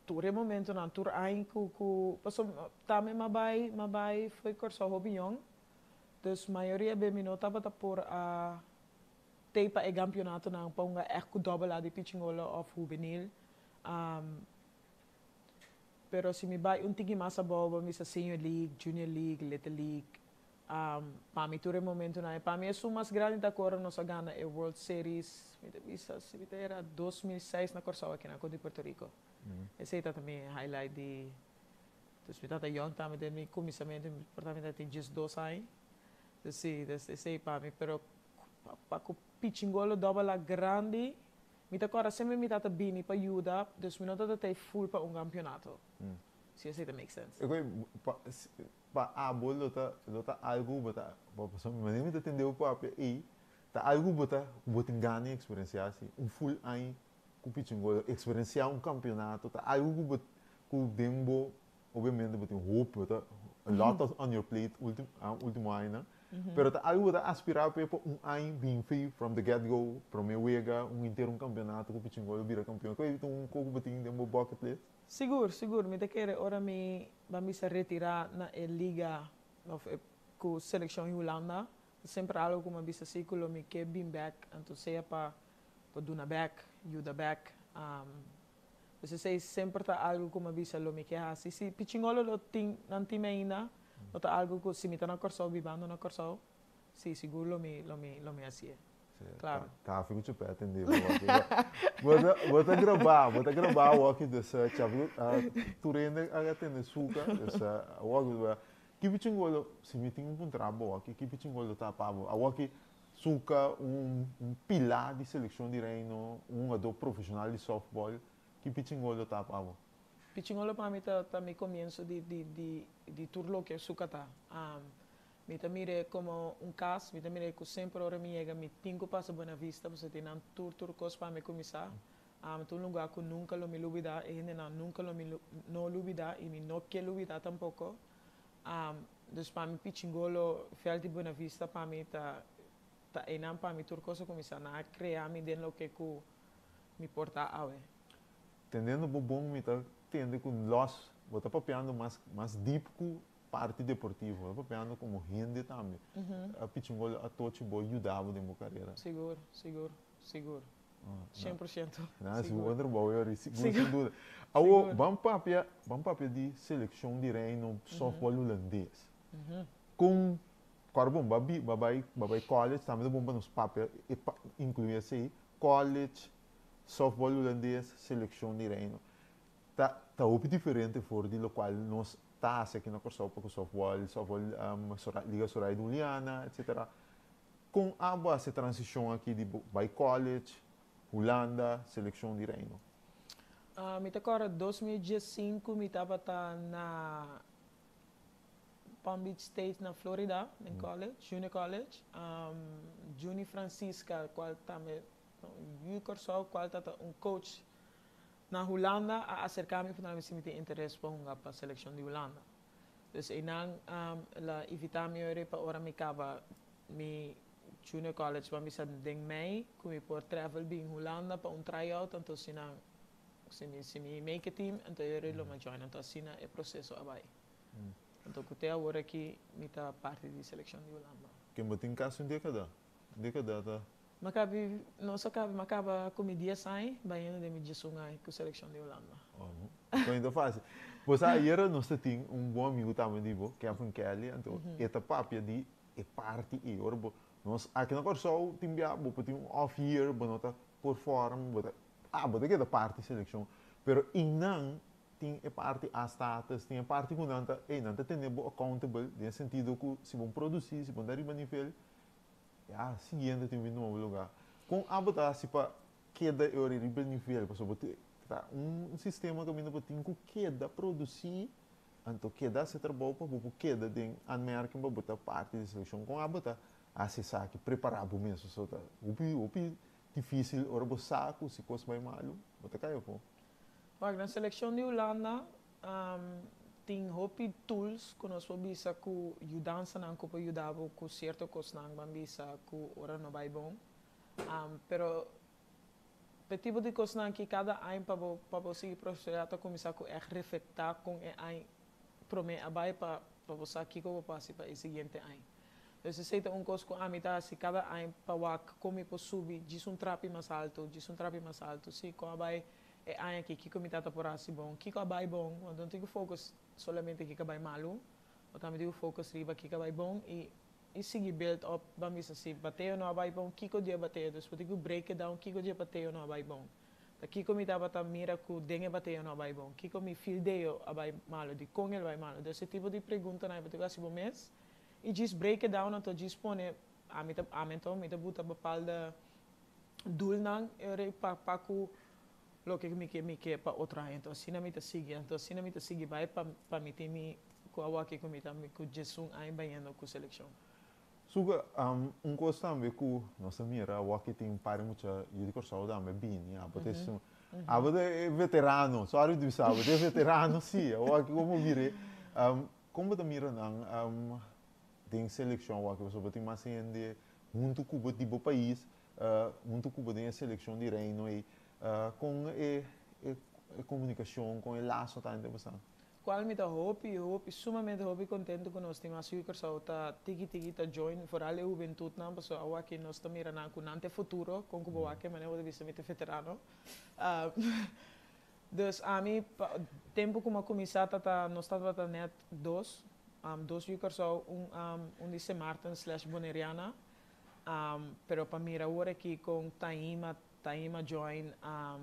tur e momentonan, tur aña ku ku pasobra tambe m'a bai m'a bai fo'i Kòrsou hopi yòn. Dus mayoria be mi no tabata por a tei pa e gampionatonan pa hunga ègt ku dòbel A di Pichingolo òf hubenil. Pero si mi bai un tiki mas abou bo misa Senior League, Junior League, Little League. Pa mi tur e momentonan. E pa mi esun mas grandi ta ku ora nos a gana e World Series, mi ta bisa si mi ta era 2006 na Kòrsou aki na kontra di Puerto Rico. Esei ta mi highlight di, dus mi tabata yòn tambe den mi kuminsamentu, mi por ta mi tabatin diesdos aña. Dus si, dus esei pa mi. Pero pa ku Pichingolo dòbel a grandi. Mi ta kòrda semper mi tata bini pa yuda, dus mi no tata ta e full pa un kampionato. Si esei ta make sense. E koe pa pa abo lo ta lo ta algu bo ta pasobra mi manera mi ta tende bo papia ei ta algu bo ta ku bo tin gana di eksperensiá si un full aña ku Pichingolo eksperensiá un kampionato ta algu ku bo ku den bo Obviamente bo tin hopi, bo ta a lot on your plate ultimo ultimo añanan, pero ta algo bo ta aspira p'e pa un aña bin free from the get go, prome wega, un henter un campeonato cu Pichingolo bira campeon. Cu ta un co cu bo tin den bo bucket list? Sigur, sigur. Mi ta kere ora mi ban bisa retira na e liga of e cu seleccion di Hulanda, ta semper algo cu mi a bisa si cu lo mi ke bin bek, anto sea pa pa duna bek, yuda bek. Pues esei semper ta algu ku mi a bisa lo mi ke hasi. Si Pichingolo lo tin nan tin mi ainda, lo ta algu ku si mi ta na Kòrsou, bibando na Kòrsou, si sigur lo mi lo mi lo mi hasié. Klaro. Kafe ku chupé atendé bo awor. Bo ta bo ta grabá, bo ta grabá awor aki dus chapi tur hende a atende suka dus awor ki ki Pichingolo si mi tin un puntra bo awor ki ki Pichingolo ta pa bo awor ki Suka un un pilá di selekshon di Reino, un hungadó profeshonal di sòftbòl, ki Pichingolo ta pa bo? Pichingolo pa mi ta ta mi komienso di di di di tur loke Suka ta. Mi ta mir'é komo un kas, mi ta mir'é ku semper ora mi yega mi tin ku pasa Buena Vista pasobra tin nan tur tur kos pa mi kuminsá. Ta un lugá ku nunka lo mi lubidá, e hendenan nunka lo mi no lubidá i mi no ke lubidá tampoko. Dus pa mi Pichingolo, veld di Buena Vista pa mi ta ta einan pa mi tur kos a kuminsá. Nan a krea mi den loke ku mi por ta awe. Tendendo bo bon mi ta tende ku los bo ta papiando mas mas deep ku parti deportivo, bo ta papiando komo hende tambe. Pichingolo a tochi bo yuda bo den bo karera. Sigur, sigur, sigur. 100%. Na, si bo trabou yori, sigur sin duda. Awo, ban papia, ban papia di selekshon di Reino softball hulandes. Kon, kòrda bon, bo a bi, bo a bai, bo a bai college, tambe ta bon pa nos papia, e pa, inkluí esei, college, softball hulandes, selekshon di Reino. Ta, ta hopi diferente for di lokual nos ta hasi aki na Kòrsou pa ku softball, softball, Liga Soraya Juliana, etsetera. Kon abo hasi e transishon aki di bo bai college, Hulanda, selekshon di Reino? Mi ta kòrda 2015 mi tabata na Palm Beach State na Florida den college, junior college. Juni Francisca kual tambe yu Kòrsou kual ta un coach na Hulanda a aserká mi puntra mi si mi tin interes pa hunga pa selekshon di Hulanda. Dus einan el a invitá mi ora pa ora mi kaba mi junior college pa mi sa den mei ku mi por travel bin Hulanda pa un tryout anto si nan si mi si mi make e team anto e ora lo mi a join anto asina e proseso a bai. Anto ku te awor aki mi ta parti di selekshon di Hulanda. Ken bo tin kasi un dekada? Dekada ta. Mi a kabi, nos a kabi, mi a kaba ku mi dies aña, bayendo den mi diesun aña ku selekshon di Hulanda. Oh, kon ta fásil. Bo sa ayera nos ta tin un bon amigu tambe di bo, Kevin Kelly, anto e ta papia di. E parti ei, ora bo, nos aki na Kòrsou tin bia bo por tin un off year, bo no ta perform, bo ta, ah, bo ta keda parti selekshon, pero einan tin e parti A status, tin e parti ku nan ta, ey, nan ta tene bo accountable den e sentido ku si bo produsí, si bo ta riba nivel, ya, siguiente tin bin tuma bo lugar. Kon abo ta hasi pa keda e ora riba nivel? Pasobra bo tin, ta un sistema kaminda bo tin ku keda produsí. Anto keda hasi trabou pa bo por keda den aanmerking pa bo ta parti di selekshon. Kon abo ta hasi esaki? Prepará bo mes. Pasobra ta hopi hopi difísil ora bo sa ku si kos bai malu, bo ta kai afó. Wak, na selekshon di Hulanda tin hopi tools ku nos por bisa ku yudansanan ku por yuda bo ku sierto kosnan, ban bisa ku ora no bai bon. Pero P'e tipo di kosnan aki kada añ pa bo pa bo sigui prosperá ta kuminsá ku ègt reflektá kon e añ promé a bai pa pa bo sa kiko bo por hasi pa e siguiente añ. Dus esei ta un kos ku ami ta hasi kada añ pa wak kon mi por subi djis un trapi mas altu, djis un trapi mas altu. Si, kon a bai e añ aki, kiko mi tata por hasi bon, kiko a bai bon, want no tin ku focus solamente kiko a bai malu, bo tambe tin ku focus riba kiko a bai bon i I sigui build up ban bisa si bateo no a bai bon kiko di e bateo dus bo tin ku break it down kiko di e bateo no a bai bon ta kiko mi tabata mira ku den e bateo no a bai bon kiko mi fildeo a bai malo dikon el bai malo dus e tipo di preguntanan bo tin ku hasi bo mes i djis break it down anto djis pone ami ta ami anto mi ta buta bepalde doelnan e ora ei pa pa ku loke mi ke mi ke pa otro aña anto asina mi ta sigui anto asina mi ta sigui bai pa pa mi tin mi Ku awaki ku mi ta mi ku djesun aña bayendo ku selekshon. Suka, un kos tambe ku nos a mira awaki tin un par di mucha yu di Kòrsou tambe bini, abo ta esun, abo ta e veterano, sorry di bisa abo ta e veterano si, awaki komo bira, kon bo ta mira nan den selekshon awaki pasobra bo tin mas hende huntu ku bo di bo pais, huntu ku bo den e selekshon di Reino ei, kon e komunikashon, kon e laso ta entre boso? Cual mi ta hopi, hopi, sumamente hopi contento cu nos tin mas yu Corsou ta tiki tiki ta join, vooral e hubentudnan, pasobra awaki nos ta mira nan cu nan ta e futuro, con cu bo wak e manera bo ta bisa mi ta veterano. Dus ami pa tempo cu mi a cuminsa ta ta nos tabata net dos, dos yu Corsou, un un di Sint Maarten slash Boneriana, pero pa mira awor aki con Taima Taima join,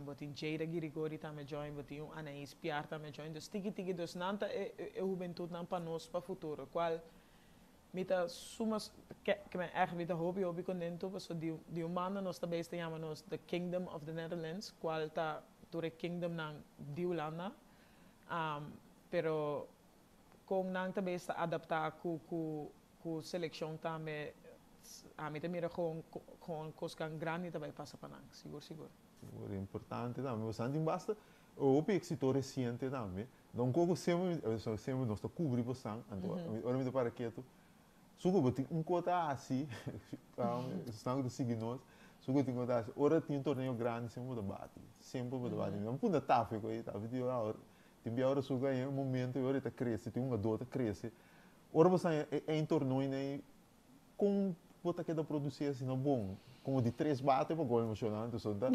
bo tin Jada Girigori tambe join, bo tin un Anaís Piar tambe join. Dus tiki tiki dus nan ta e e hubentudnan pa nos pa futuro, cual mi ta suma ke ke men ègt mi ta hopi hopi contento pasobra di di un banda nos ta bes ta yama nos the Kingdom of the Netherlands cual ta tur e kingdomnan di Hulanda, pero Kon nan ta bes ta adaptá ku ku ku selekshon tambe ami ta mira kon kon kosnan grandi ta bai pasa pa nan sigur sigur. Sigur importante tambe bo san tin basta hopi éxito resiente tambe don koko semper semper nos ta kubri bo san anto ora mi ta para ketu suku bo tin un kota hasi esnan ku ta sigui nos suku tin kota hasi ora tin un torneo grandi semper bo ta bati semper bo ta bati mi a punda tafe ku ei tafe di ora Tin bia ora su gaña un momento y ora e ta crece, tin un gador ta crece. Ora bo sa e ein tornoi nei, con bo ta keda produci asina bon? Como di tres bate pa gol emocionante, so ta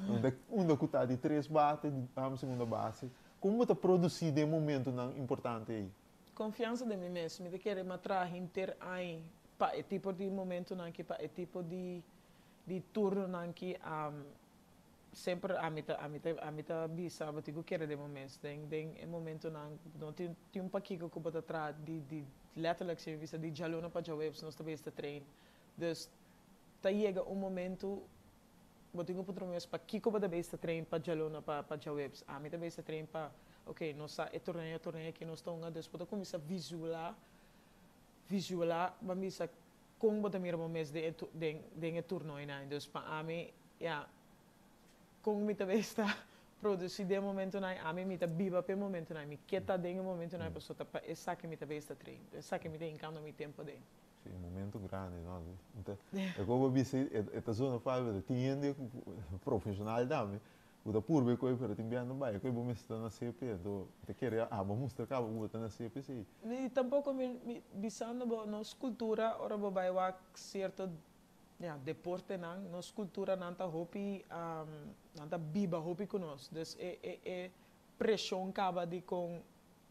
unda unda cu ta di tres bate, di segunda base. Con bo ta produci den momentonan importante ei? Confiansa den mi mes. Mi ta kere m'a traha henter añ pa e tipo di momentonan aki, pa e tipo di di turnonan aki. Semper ami ta ami ta ami ta bisa bo tin ku kere den bo mes den den e momentonan no tin tin un pakiko ku bo ta traha di di letterlijk si mi bisa di djaluna pa djaweps nos ta bisa ta train dus ta yega un momento bo tin ku puntra bo mes pakiko bo ta bisa ta train pa djaluna pa pa djaweps ami ta bisa train pa ok nos sa e torneo torneo aki nos ta hunga dus bo ta kuminsa visuala visuala bo a bisa Kon bo ta mira bo mes den e den den e turnoinan? Dus pa ami, ya, kon mi ta bes ta produci den e momentonan, ami mi ta biba pa e momentonan, mi ke ta den e momentonan pasobra ta pa esaki mi ta bes ta train, esaki mi ta hinkando mi tempo aden. Si, un momento grandi, no? Ta, e kon bo bisa e ta zona fácil, pero tin hende profesional tambe Bo ta purba e koe pero tin bia no bai. E koe bo mester ta na CP. Anto mi ta kere abo mustra kaba ku bo ta na CP si. Mi tampoco mi mi bisando bo nos cultura ora bo bai wak cierto ya deportenan nos cultura nan ta hopi nan ta biba hopi cu nos dus e e e presion caba di con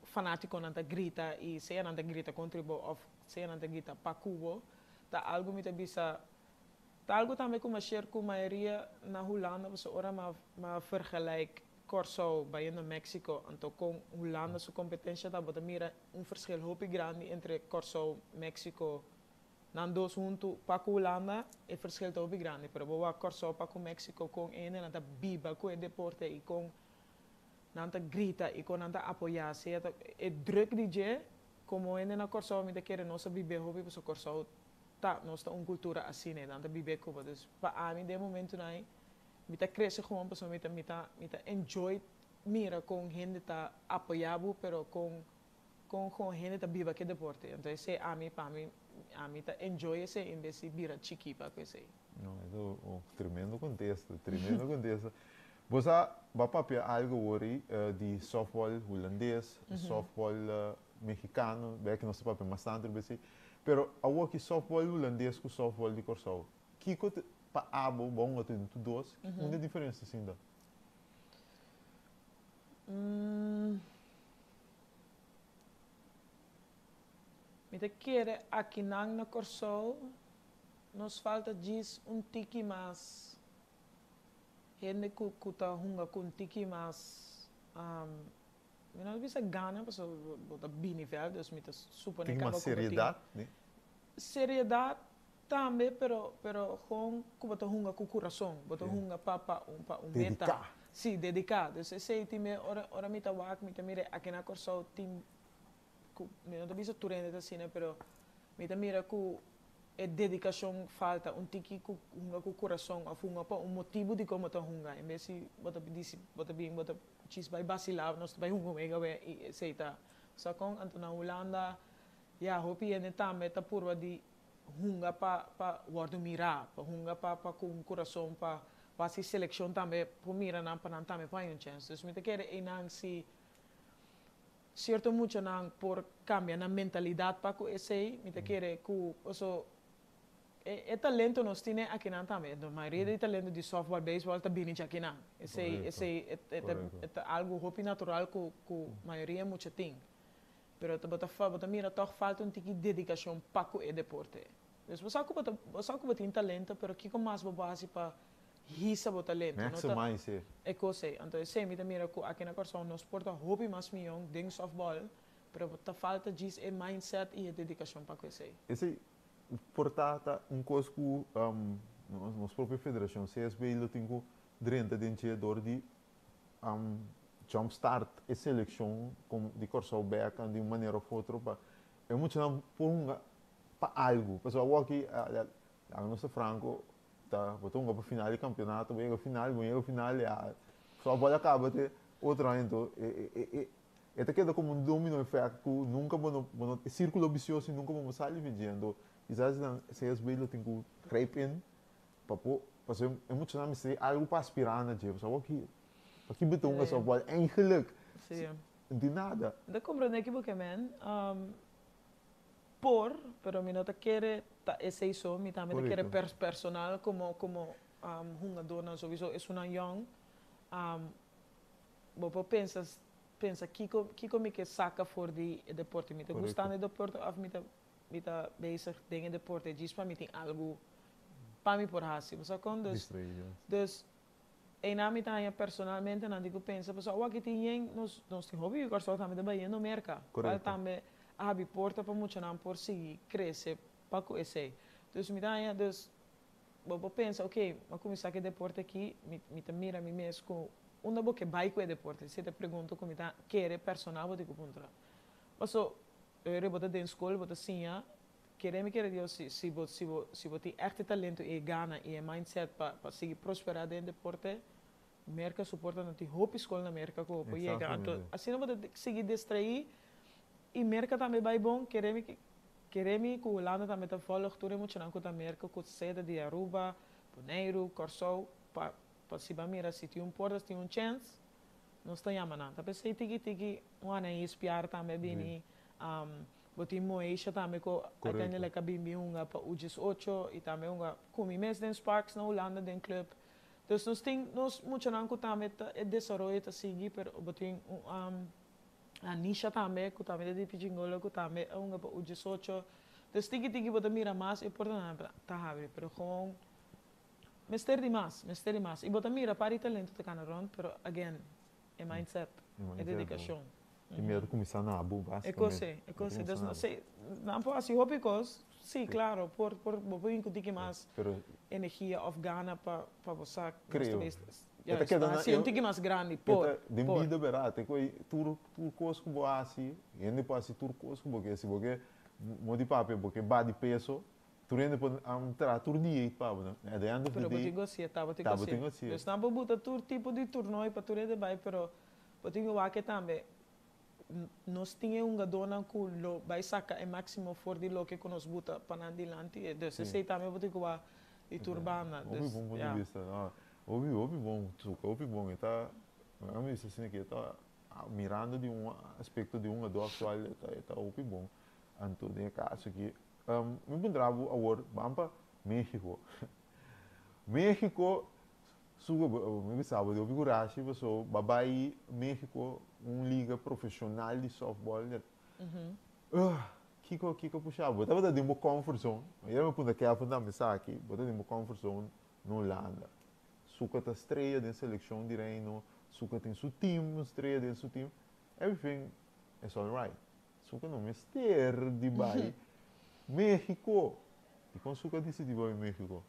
fanaticonan ta grita y sea nan ta grita contra bo of. Sea nan ta grita pa ku bo, ta algu mi ta bisa, ta algu tambe ku mi a share ku mayoria na Hulanda, pasobra ora mi a mi a vergelijk Kòrsou bayendo Mexico, anto kon Hulanda su kompetensha ta, bo ta mira un verschil hopi grandi entre Kòrsou, Mexico, nan dos huntu pa ku Hulanda, e verschil ta hopi grandi, pero bo wak Kòrsou pa ku Mexico kon e hendenan ta biba ku e deporte i kon nan ta grita i kon nan ta apoyá, sea ta e druk di dje. Komo hende na Kòrsou mi ta kere nos a bib'é hopi pasobra Kòrsou ta nos ta un kultura asina e nan ta bib'é koba. Dus pa ami den e momentunan ei mi ta krese gewoon pasobra mi ta mi ta mi ta enjoy mira kon hende ta apoyá bo pero kon kon gewoon hende ta biba ku e deporte. Anto esei ami pa mi ami ta enjoy esei en bes di bira chikí pa ku esei. No, e ta un tremendo kontesta, tremendo kontesta. Bo sa bo a papia algo wori di softball hulandes, softball mexicano, bek nos ta papia mas tantu riba esei. Pero awoki softball hulandes ku softball di Kòrsou, kiko ta pa abo, bo a hunga tur den tur dos, unda e diferensia sinta? Mi ta kere akinan na Kòrsou nos falta djis un tiki mas Hende ku ku ta hunga ku un tiki mas mi no ta bisa gana pasobra bo ta bini vèld dus mi ta supone Tiki kaba mas ku bo tin seriedat ne? Seriedat tambe pero pero gewoon ku bo ta hunga ku kurason bo ta hunga pa pa un pa un meta. Dediká. Si dediká dus esei tin me ora ora mi ta wak mi ta mira aki na Kòrsou tin ku mi no ta bisa tur hende ta asina pero mi ta mira ku e dedikashon falta un tiki ku hunga ku kurason òf hunga pa un motibu dikon bo ta hunga en bes di bo ta disi bo ta bin bo ta djis bai basilá nos ta bai hunga wega wea i esei ta sa kon anto na Hulanda ya hopi hende tambe ta purba di hunga pa pa wòrdu mirá pa hunga pa pa ku un kurason pa pa hasi selekshon tambe por mira nan pa nan tambe por haña un chèns dus mi ta kere einan si Cierto muchanan por cambia nan mentalidad pa cu esey, mi ta kere cu paso e e talento nos tine akinan tambe, e mayoria di talento di softball, baseball ta bini djakinan. Esey esey e e ta e ta algo hopi natural cu cu mayoria mucha tin. Pero ta bo ta bo ta mira tog falta un tiki dedicacion pa cu e deporte. Dus bo sa cu bo ta bo sa cu bo tin talento pero kico mas bo por haci pa hisa bo talento. No ta Maximize e. E kos ei. Anto esei mi ta mira ku aki na Kòrsou nos por ta hopi mas mion den sòftbòl, pero ta falta djis e mindset i e dedikashon pa ku esei. Esei por ta ta un kos ku nos propio federashon CSB lo tin ku drenta den dje dor di jump start e selekshon di Kòrsou bèk di un manera òf otro pa e muchanan por hunga pa algu. Pasobra awor aki, laga nos ta franko, Ta bo ta hunga pa final di campeonato, bo yega final, bo yega final ya softball a caba te otro aña enton e e e e ta keda como un domino effect cu nunca bo no bo no e circulo vicioso y nunca bo no sali di dje enton kisas nan CSB lo tin cu grijp in pa por pasobra e muchanan mester algo pa aspira na dje pasobra awor ki paki bo ta hunga softball eigenlijk no tin nada. Mi ta comprende kibo ke men. Por, pero mi no ta kere ta esey so, mi tambe ta kere personal como como hungadornan sowiso esunnan yong, bo por pensa pensa kiko kiko mi ke saka for di e deporte, mi ta gusta e deporte of mi ta mi ta bezig den e deporte djis pa mi tin algu pa mi por hasi, bo sa kon? Dus dus Einan mi ta haña personalmente nan tin ku pensa pasobra awor aki tin yen nos nos tin hopi yu Kòrsou tambe ta bayendo Merka kual tambe a habi porta pa muchanan por sigui krese pa ku esei. Dus mi ta haña dus bo por pensa oke mi a kuminsá ku e deporte aki mi mi ta mira mi mes ku unda bo ke bai ku e deporte esei ta e pregunta ku mi ta kere personal bo tin ku puntra paso bo ta den skol bo ta siña Kere mi kere Dios si si bo si bo si bo tin echt e talento y e gana y e mindset pa pa sigui prospera den deporte, Merca su porta no tin hopi skol na Merca ku bo por yega. Anto asina bo ta sigui distraí y Merca tambe bai bon, kere mi kere mi ku Hulanda tambe ta volg tur e muchanan ku ta Merca ku sede di Aruba, Boneiru, Kòrsou pa pa si bo a mira si tin un porta si tin un chèns nos ta yama nan. Ta p'esei tiki tiki un Anaïs Piar tambe a bini. Bo tin Moesha tambe ku uiteindelijk a bin bin hunga pa U diesocho i tambe hunga ku mi mes den Sparks na Hulanda den club. Dus nos tin nos muchanan ku tambe ta e desaroyo ta sigui pero bo tin un Anisha tambe ku tambe ta di Pichingolo ku tambe a hunga pa U diesocho. Dus tiki tiki bo ta mira mas e portanan ta habri, pero gewoon mester di mas, mester di mas. Y bo ta mira par di talento ta cana rond, pero again, e mindset, e dedicacion. E mira ta cuminsa na bo, basicamente. E cos ey, e cos ey. Dus no si, nan por haci hopi cos, si, claro, por, por, bo por bin cu tiki mas energia of gana pa, pa bo sa, Creo. E ta keda na, haci un tiki mas grandi, por, Den bida berdad, te cu tur, tur cos cu bo haci, hende por haci tur cos cu bo ke. Si bo ke, mo di papia, bo ke ba di peso, tur hende por traha tur dia pa bo. At the end of the Pero bo day, tin cu hacié, ta bo tin ta cu bo tin hacié. cu hacié. Dus nan por buta tur tipo di toernooi pa tur hende bai, pero bo tin cu wak tambe, nos tin e hungadónan cu lo bai saca e maximo for di loke cu nos buta pa nan dilanti. Dus esey tambe bo tin cu wak di tur banda. Hopi Dus, bon punto di ja. bista. No, hopi, hopi bon, Zuka, hopi bon. E ta, mi a bisa asina cu e ta mirando di un aspecto di un hungadó actual, e ta hopi bon. Anto den e caso aki, mi puntra bo awor, ban pa Mexico. Mexico, su, mi bisa bo di hopi curashi paso bo a bay Mexico, un liga profesional di softball. Kico, kico pusha bo? Bo tabata den bo comfort zone. Ayer mi puntra Kevin tambe esaki, bo ta den bo comfort zone na Hulanda. Suka ta strea den seleccion di Reino, Suka tin su team, un strea den su team. Everything is alright. Suka no mester di bai Mexico. Dikon Suka disidí bai Mexico?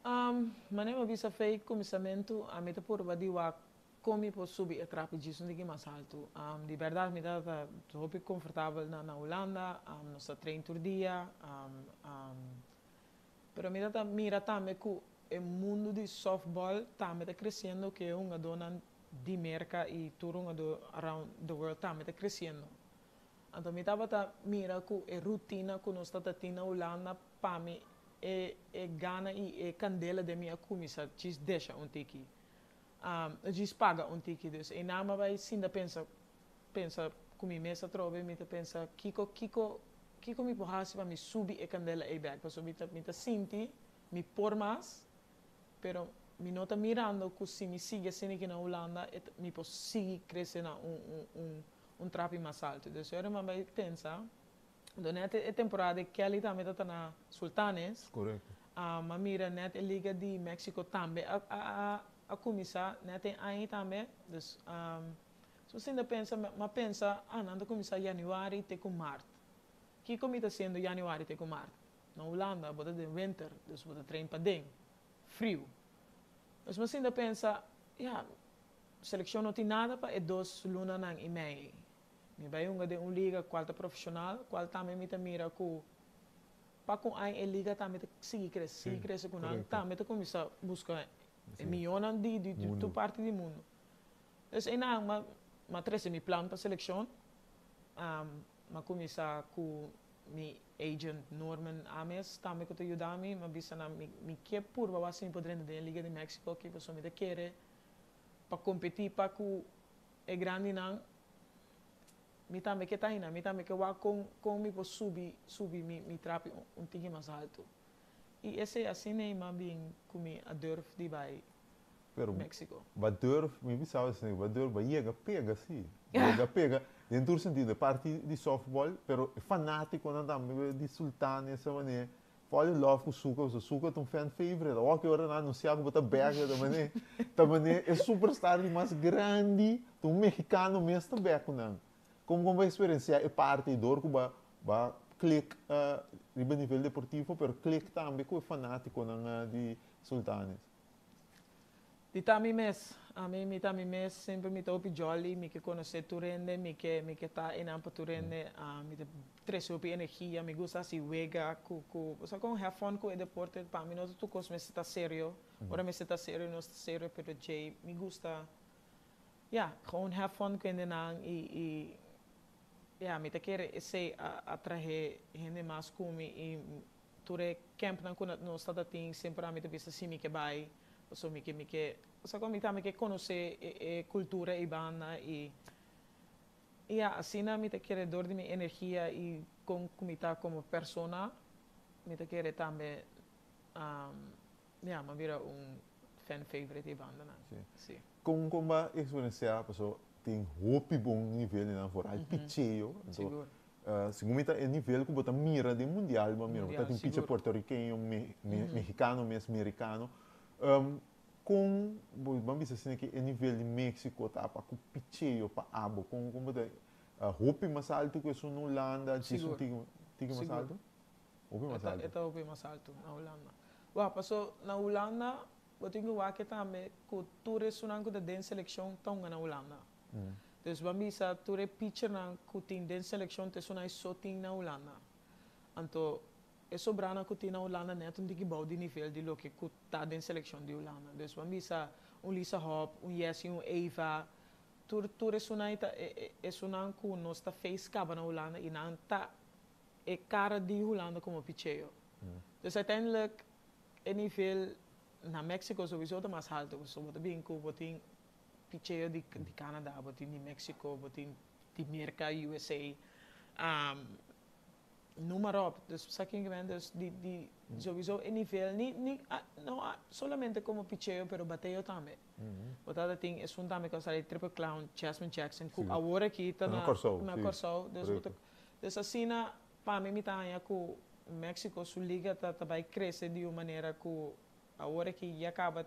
Manera mi a bisa fei kuminsamentu, ami ta purba di wak kon mi por subi e trapi djis un tiki mas haltu. Di bèrdat mi tabata hopi konfortabel na Hulanda, nos ta train tur dia, pero mi tabata mira tambe ku e mundu di sòftbòl tambe ta kresiendo, ku e hungadónan di Merka i tur hungadó around the world tambe ta kresiendo. Anto mi tabata mira ku e rutina ku nos tabata tin na Hulanda pa mi e e gana i e kandela den mi a kuminsá djis desha un tiki, djis paga un tiki. Dus einan mi a bai sinta pensa, pensa ku mi mes atrobe, mi ta pensa kiko kiko kiko mi por hasi pa mi subi e kandela ei bèk, pasobra mi ta mi ta sinti mi por mas, pero mi no ta mirando ku si mi sigui asina aki na Hulanda e ta mi por sigui krese na un un un un trapi mas alto. Dus ora mi a bai pensa, anto net e temporada di Kelly tambe ta ta na Sultanes. Korekto. Mi a mira net e liga di Mexico tambe a a a kuminsá net e aña tambe. Dus so sinta pensa mi a pensa, ah nan ta kuminsá yanüari te ku mart. Kiko mi ta hasiendo yanüari te ku mart? Na Hulanda bo ta den winter, dus bo ta train paden, friu. Dus mi a sinta pensa, ya, selekshon no tin nada pa e dos lunanan i mei ei. Mi bai hunga den un liga kual ta profeshonal, kual tambe mi ta mira ku pa ku aña e liga tambe ta sigui krese, sigui krese ku nan tambe ta kuminsá buska e mihónan di di tur parti di mundu. Dus einan mi a trese mi plan pa selekshon, mi a kuminsá ku mi agent Norman Ames tambe ku ta yuda mi, mi a bisa nan mi ke purba wak si mi por drenta den e liga di Mexico aki pasobra mi ta kere pa kompetí pa ku e grandinan, mi tambe ke ta aina, mi tambe ke wak kon kon mi por subi subi mi mi trapi un tiki mas haltu. I esei asina ei m'a bin ku mi a durf di bai Pero Mexico. ba durf, mi bisaba asina, ba durf, ba yega pega si, yega pega den tur sentido, e parti di softball, pero e fanatikonan tambe di Sultanes a manera Fall in love ku Suka pasobra Suka ta un fan favorite. Awor ki ora nan anunsiá ku bo ta bèk ta manera ta manera e superstar di mas grandi ta un mexicano mes ta bèk ku nan. Kon kon bo a eksperensiá e parti dor ku bo a klik riba nivel deportivo pero klik tambe ku e fanatikonan di Sultanes? Di ta mi mes. Ami mi ta mi mes, semper mi ta hopi jolly, mi ke konosé tur hende, mi ke mi ke ta einan pa tur hende, mi ta trese hopi energia, mi gusta hasi wega ku ku bo sa kon have fun ku e deporte, pa mi no ta tur kos mester ta serio, ora mester ta serio nos ta serio, pero djei mi gusta ya gewoon have fun ku hendenan i i ya mi ta kere esei a atrahe hende mas ku mi i Tur e campnan cu nos ta ta tin semper ami ta bisa si mi ke bay pasobra mi ke mi ke osea como mi tambe ke conoce e cultura ey banda y y ya asina mi ta kere door di mi energia y con cu mi ta como persona mi ta kere tambe ya mi a bira un fan favorite ey bandanan si. Con con bo a experiencia pasobra tin hopi bon nivelnan vooral picheo anto Sigur. Segun mi ta e nivel ku bo ta mira den mundial, bo a mira bo ta Mundial, tin picha sigur. puertorriqueño, mexicano mes, mericano. Kon bo ban bisa asina ki e nivel di Mexico ta pa ku picheo pa abo? Kon kon bo ta hopi mas altu ku esun na Hulanda? Djis un Sigur, tiki tiki mas sigur. altu? Hopi E mas ta altu. e ta hopi mas altu na Hulanda. Wak, paso na Hulanda bo tin ku wak tambe ku tur esunnan ku ta den selekshon ta hunga na Hulanda. Dus ban bisa tur e pitchernan ku tin den selekshon ta esunnan so tin na Hulanda. Anto e sobranan ku tin na Hulanda nèt un tiki bou di nivel di loke ku ta den selekshon di Hulanda. Dus ban bisa un Lisa Hop, un Jessie, un Eva, tur tur esunnan ta esunnan ku nos ta face kaba na Hulanda i nan ta e kara di Hulanda komo picheo. Dus uiteindelijk e nivel na Mexico sowieso ta mas haltu pasobra bo ta bin ku bo tin picheo di di Canada, bo tin di Mexico, bo tin di Merca, USA, noem maar op. Dus sa ken ki men? Dus di di sowieso e nivel ni ni no solamente como picheo pero bateo tambe. Bo tabata tin esun tambe cu a sali Triple Clown, Jasmine Jackson cu awor aki ta na Corsou, na si. Corsou. Dus bo ta Correcto. dus asina pa mi mi ta haña cu Mexico su liga ta ta bay crece di un manera cu Awor aki ya caba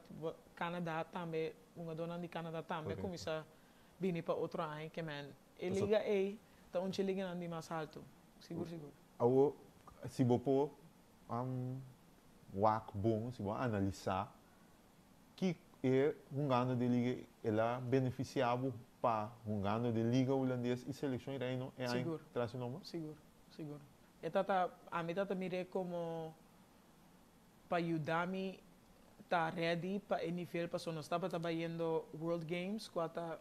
Canada tambe, hungadornan di Canada tambe a cuminsa bini pa otro aña ke men e liga ey ta un dje liganan di mas halto, sigur sigur. Awor si bo por wak bon, si bo a analisa ki e hungando den liga el a beneficia bo pa hungando den liga hulandes y seleccion Reino e aña tras e nomber? Sigur, sigur. E tata, ami tata mir'é como pa yuda mi ta ready pa e nivel paso nos tabata bayendo World Games kua ta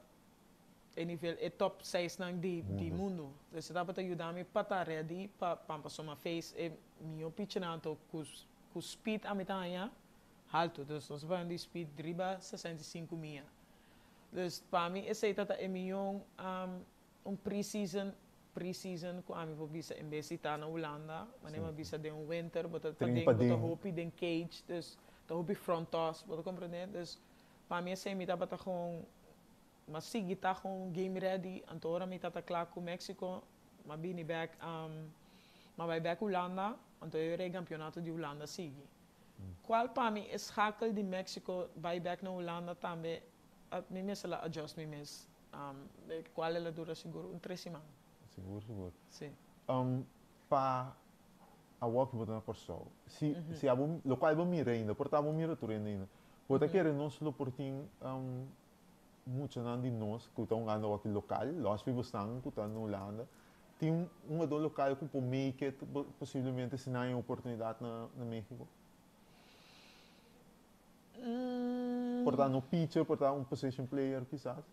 e nivel e top seisnan di di mundu dus e tabata yuda mi pa ta ready pa pa paso mi a face e mihó pichernan anto ku ku speed ami ta haña haltu dus nos ta bayendo di speed riba 65 mia dus pa mi esei ta ta e mihó Un pre-season, pre-season ku ami por bisa en bes di ta na Hulanda, manera mi a bisa den un winter bo ta paden, bo ta hopi den cage, dus ta hopi front toss, bo ta komprende? Dus pa mi esei mi tabata gewoon, mi a sigui ta gewoon game ready, anto ora mi tabata kla ku Mexico, mi a bini bek, mi a bai bek Hulanda, anto e ora e kampionato di Hulanda a sigui. Kual pa mi e schakel di Mexico bai bek na Hulanda tambe mi mester la adjust mi mes. E cual el a dura sigur un tres siman. Sigur, sigur. Si. Pa awor cu bo ta na Corsou, si, si abo, locual bo mira ainda, por ta bo mira tur hende ainda, bo ta kere nos lo por tin muchanan di nos cu ta hungando awor aki local, los fi bosnan cu ta na Hulanda, tin un hungador local cu por make it posiblemente si nan hay oportunidad na Mexico? Por ta no pitcher, por ta un position player kisas.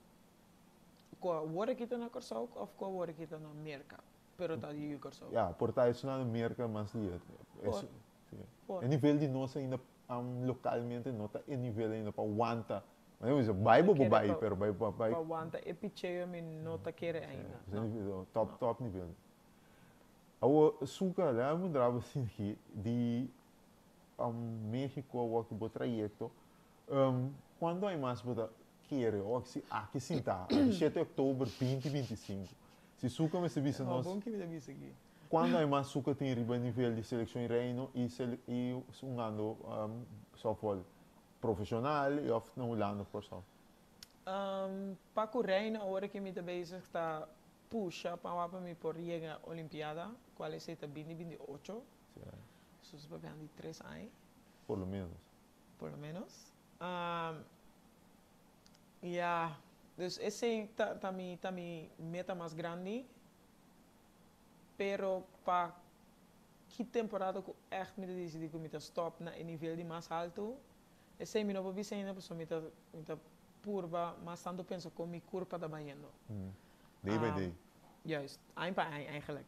Ku awor aki ta na Kòrsou òf ku awor aki ta na Merka, pero ta di yu Kòrsou? Ya, por ta esun na Merka mas di e. Por. Por. E nivel di nos ainda lokalmente no ta e nivel ainda pa wanta. Mi bisa bai bo bo bai, pero bai pa bai. Pa wanta e picheo mi no ta kere ainda. No. Top top nivel. Awor Suka, lei a mundra bo asin di Mexico awor ki bo trayecto, cuando hay mas bo ta kere o si aki sinta, aki shete october 2025, si Suka mester bisa nos, cuando hay mas Suka tin riba nivel di seleccion Reino y y hungando softball profesional y of na Hulanda of Corsou? Pa cu Reino awor ki mi ta bezig ta pusha pa wak pa mi por yega Olimpiada, cual esey ta 2028. Sus papia di tres aña. Por lo menos. Por lo menos. Ya, dus esey ta ta mi ta mi meta mas grandi. Pero pa ki temporada ku ègt mi ta disidí ku mi ta stòp na e nivel di mas haltu, esey mi no por bisa ainda pasobra mi ta mi ta purba mas tantu pensa kon mi kurpa ta bayendo. Day by day. Juist, aña pa aña eigenlijk.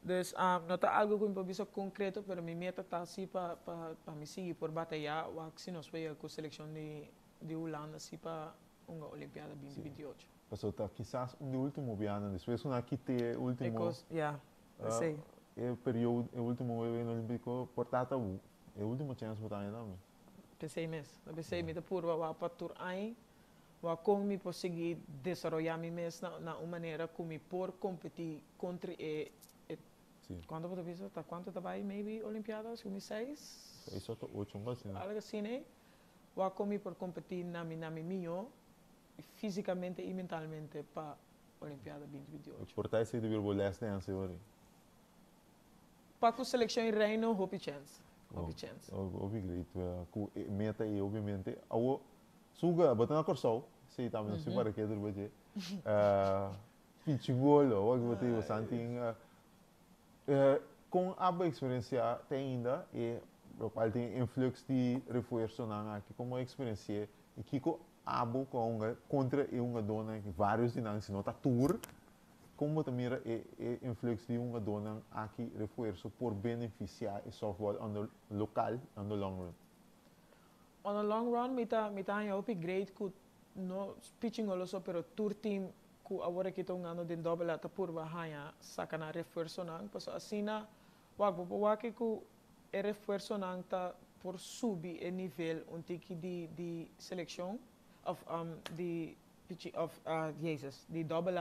Dus no ta algo ku mi por bisa konkreto, pero mi meta ta si pa pa pa mi sigui por batayá wak si nos por yega ku selekshon di di Hulanda si pa hunga Olimpiada 2028. Pasobra ta kisas un di ultimo bianan despues ku nan a kit'é e ultimo. E kos, ya, esei. E periodo, e ultimo Weganan Olimpiko por ta ta e ultimo chèns bo ta haña tambe. P'esei mes, ta p'esei mi ta purba wak pa tur aña Wak kon mi por sigui desaroyá mi mes na na un manera ku mi por kompetí kontra e. Kuantu bo ta bisa? Ta kuantu ta bai maybe Olimpiada? Segun mi seis? Seis òf ocho, un kos asina. Algu asina ei. Wak kon mi por kompetí na mi na mi mihó físikamente i mentalmente pa Olimpiada 2028. Por ta esei ta bira bo last dance ora ei? Pa ku selekshon i Reino hopi chèns. Hopi chèns. Hopi great. Ku e meta ei obviamente. Awor Suga, bo ta na Kòrsou, sí tambe nos tin paraketu riba dje. Pichingolo, wak bo ta diba santin. Kon abo eksperensiá te ainda e lokual tin e influx di refuersonan aki? Kon bo a eksperensi'é i kiko abo ku a hunga kontra e hungadónan aki, vários di nan si no ta tur, kon bo ta mira e e influx di hungadónan aki refuerso por benefisiá e softball on the lokal on the long run? On the long run mi ta mi ta haña hopi great ku no Pichingolo so pero tur team ku awor aki ta hungando den Dobbel A ta purba haña saka nan refuersonan pasobra asina wak bo por wak ku e refuersonan ta por subi e nivel un tiki di di selekshon òf di pichi òf Jesus di Dobbel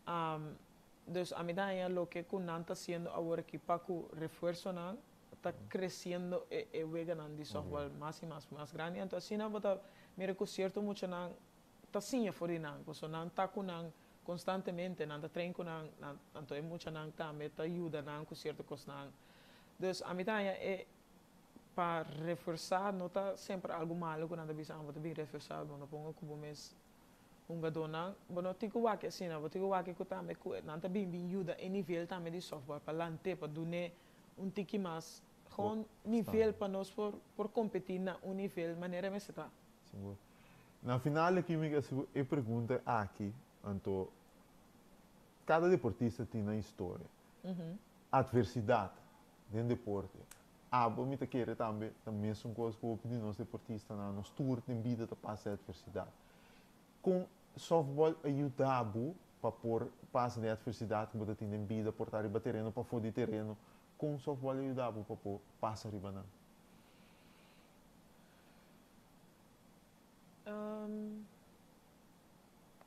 A dus ami ta haña loke ku nan ta hasiendo awor aki pa ku refuersonan ta creciendo e e weganan di softball mas y mas mas grandi anto asina bo ta mira cu cierto muchanan ta siña for di nan pasobra nan ta cu nan constantemente nan ta train cu nan nan anto e muchanan tambe ta yuda nan cu cierto cosnan dus ami ta haña e pa reforsa no ta semper algo malo cu nan ta bisa bo ta bin reforsa bo no ponga cu bo mes hungadónan bo no tin ku wak asina bo tin ku wak ku tambe ku nan ta bin bin yuda e nivel tambe di softball pa lant'é pa dun'é un tiki mas gewoon nivel pa nos por por kompetí na un nivel manera mester ta. Sigur. Na final aki mi ke hasi bo e pregunta aki, anto kada deportista tin nan historia. Atversidat den deporte, abo mi ta kere tambe ta mesun kos ku hopi di nos deportistanan, nos tur den bida ta pasa e atversidat. Kon softball a yuda bo pa por pasa den atversidat ku bo ta tin den bida, por ta riba tereno, pafó di tereno? Kon softball a yuda bo pa por pasa riba nan?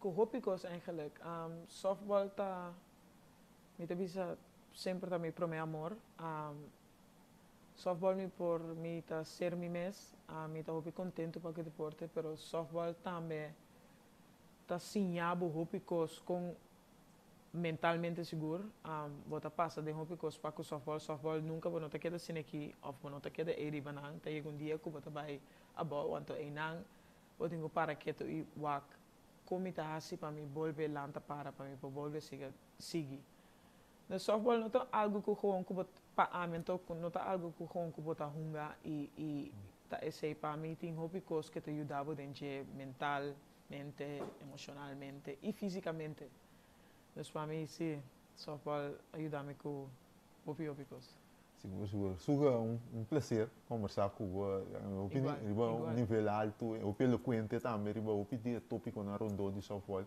Ku hopi kos eigenlijk. Softball ta, mi ta bisa semper ta mi promé amor. Softball mi por mi ta ser mi mes, mi ta hopi contento pa cu e deporte, pero softball tambe ta siña bo hopi cos con mentalmente sigur bo ta pasa den hopi cos pa cu softball, softball nunca bo no ta keda asina aki of bo no ta keda ey riba nan, ta yega un dia cu bo ta bay abao anto eynan bo tin cu para keto y wak con mi ta haci pa mi bolbe lanta para pa mi por bolbe siga sigui. De softball no ta algo ku gewoon ku bo pa ami anto ku no ta algo ku gewoon ku bo ta hunga i i ta esei pa mi tin hopi kos ke ta yuda bo den dje mentalmente, emoshonalmente i fisikamente. Dus pa mi si softball a yuda mi ku hopi hopi kos. Sigur sigur. Suga un un placer kombersá ku bo. Hopi Igual, riba un igual. nivel altu, hopi elokuente tambe riba hopi di e topikonan rondó di softball.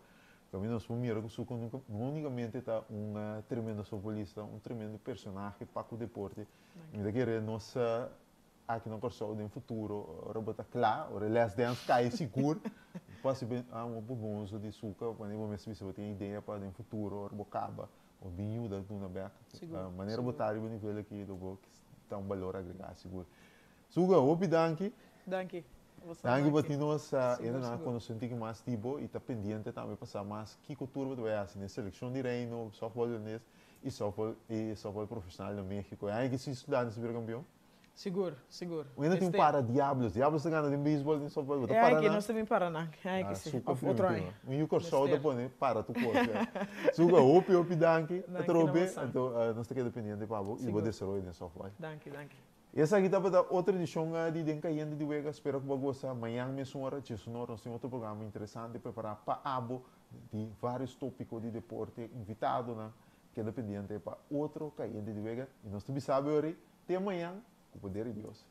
Pasobra nos por mira ku Suco nunca no unicamente ta un tremendo softbolista, un tremendo personahe pa ku deporte. Mi ta kere nos aki na Kòrsou den futuro ora bo ta kla, ora e last dance kai sigur, bo hasi ben un bonzo di Suco wanneer bo mester bisa bo tin idea pa den futuro ora bo kaba bo bin yuda duna bek. Manera bo ta riba nivel aki lo bo ta un balor agregá sigur. Suga, hopi danki. Danki. Danki pa tin nos ena nan a konosé un tiki mas di bo i ta pendiente tambe pa sa mas kiko tur bo ta bai hasi den selekshon di Reino, sòftbòl holandés i sòftbòl i sòftbòl profeshonal na México. E aña aki si Sudanes bira kampion? Sigur, sigur. Un hende tin para Diablos. Diablos ta gana den beisbòl, den sòftbòl. Bo ta E aña para aki nan? nos ta bin para nan. E aña aki si. Òf otro aña. Un yu Kòrsou ta pone para tur kos. Suga, hopi hopi danki. Danki na Atrobe. boso. Anto nos ta keda pendiente pa bo i bo desaroyo den sòftbòl. Danki, danki. Esaki tabata otro edicion di Den Cayente di Wega. Spera cu bo a goza. Mañan mesun ora, djesuna ora, nos tin otro programa interesante prepara pa abo di varios topico di deporte. Invitadonan keda pendiente pa otro Cayente di Wega. Y nos ta bisa bo yori te mañan cu poder di Dios.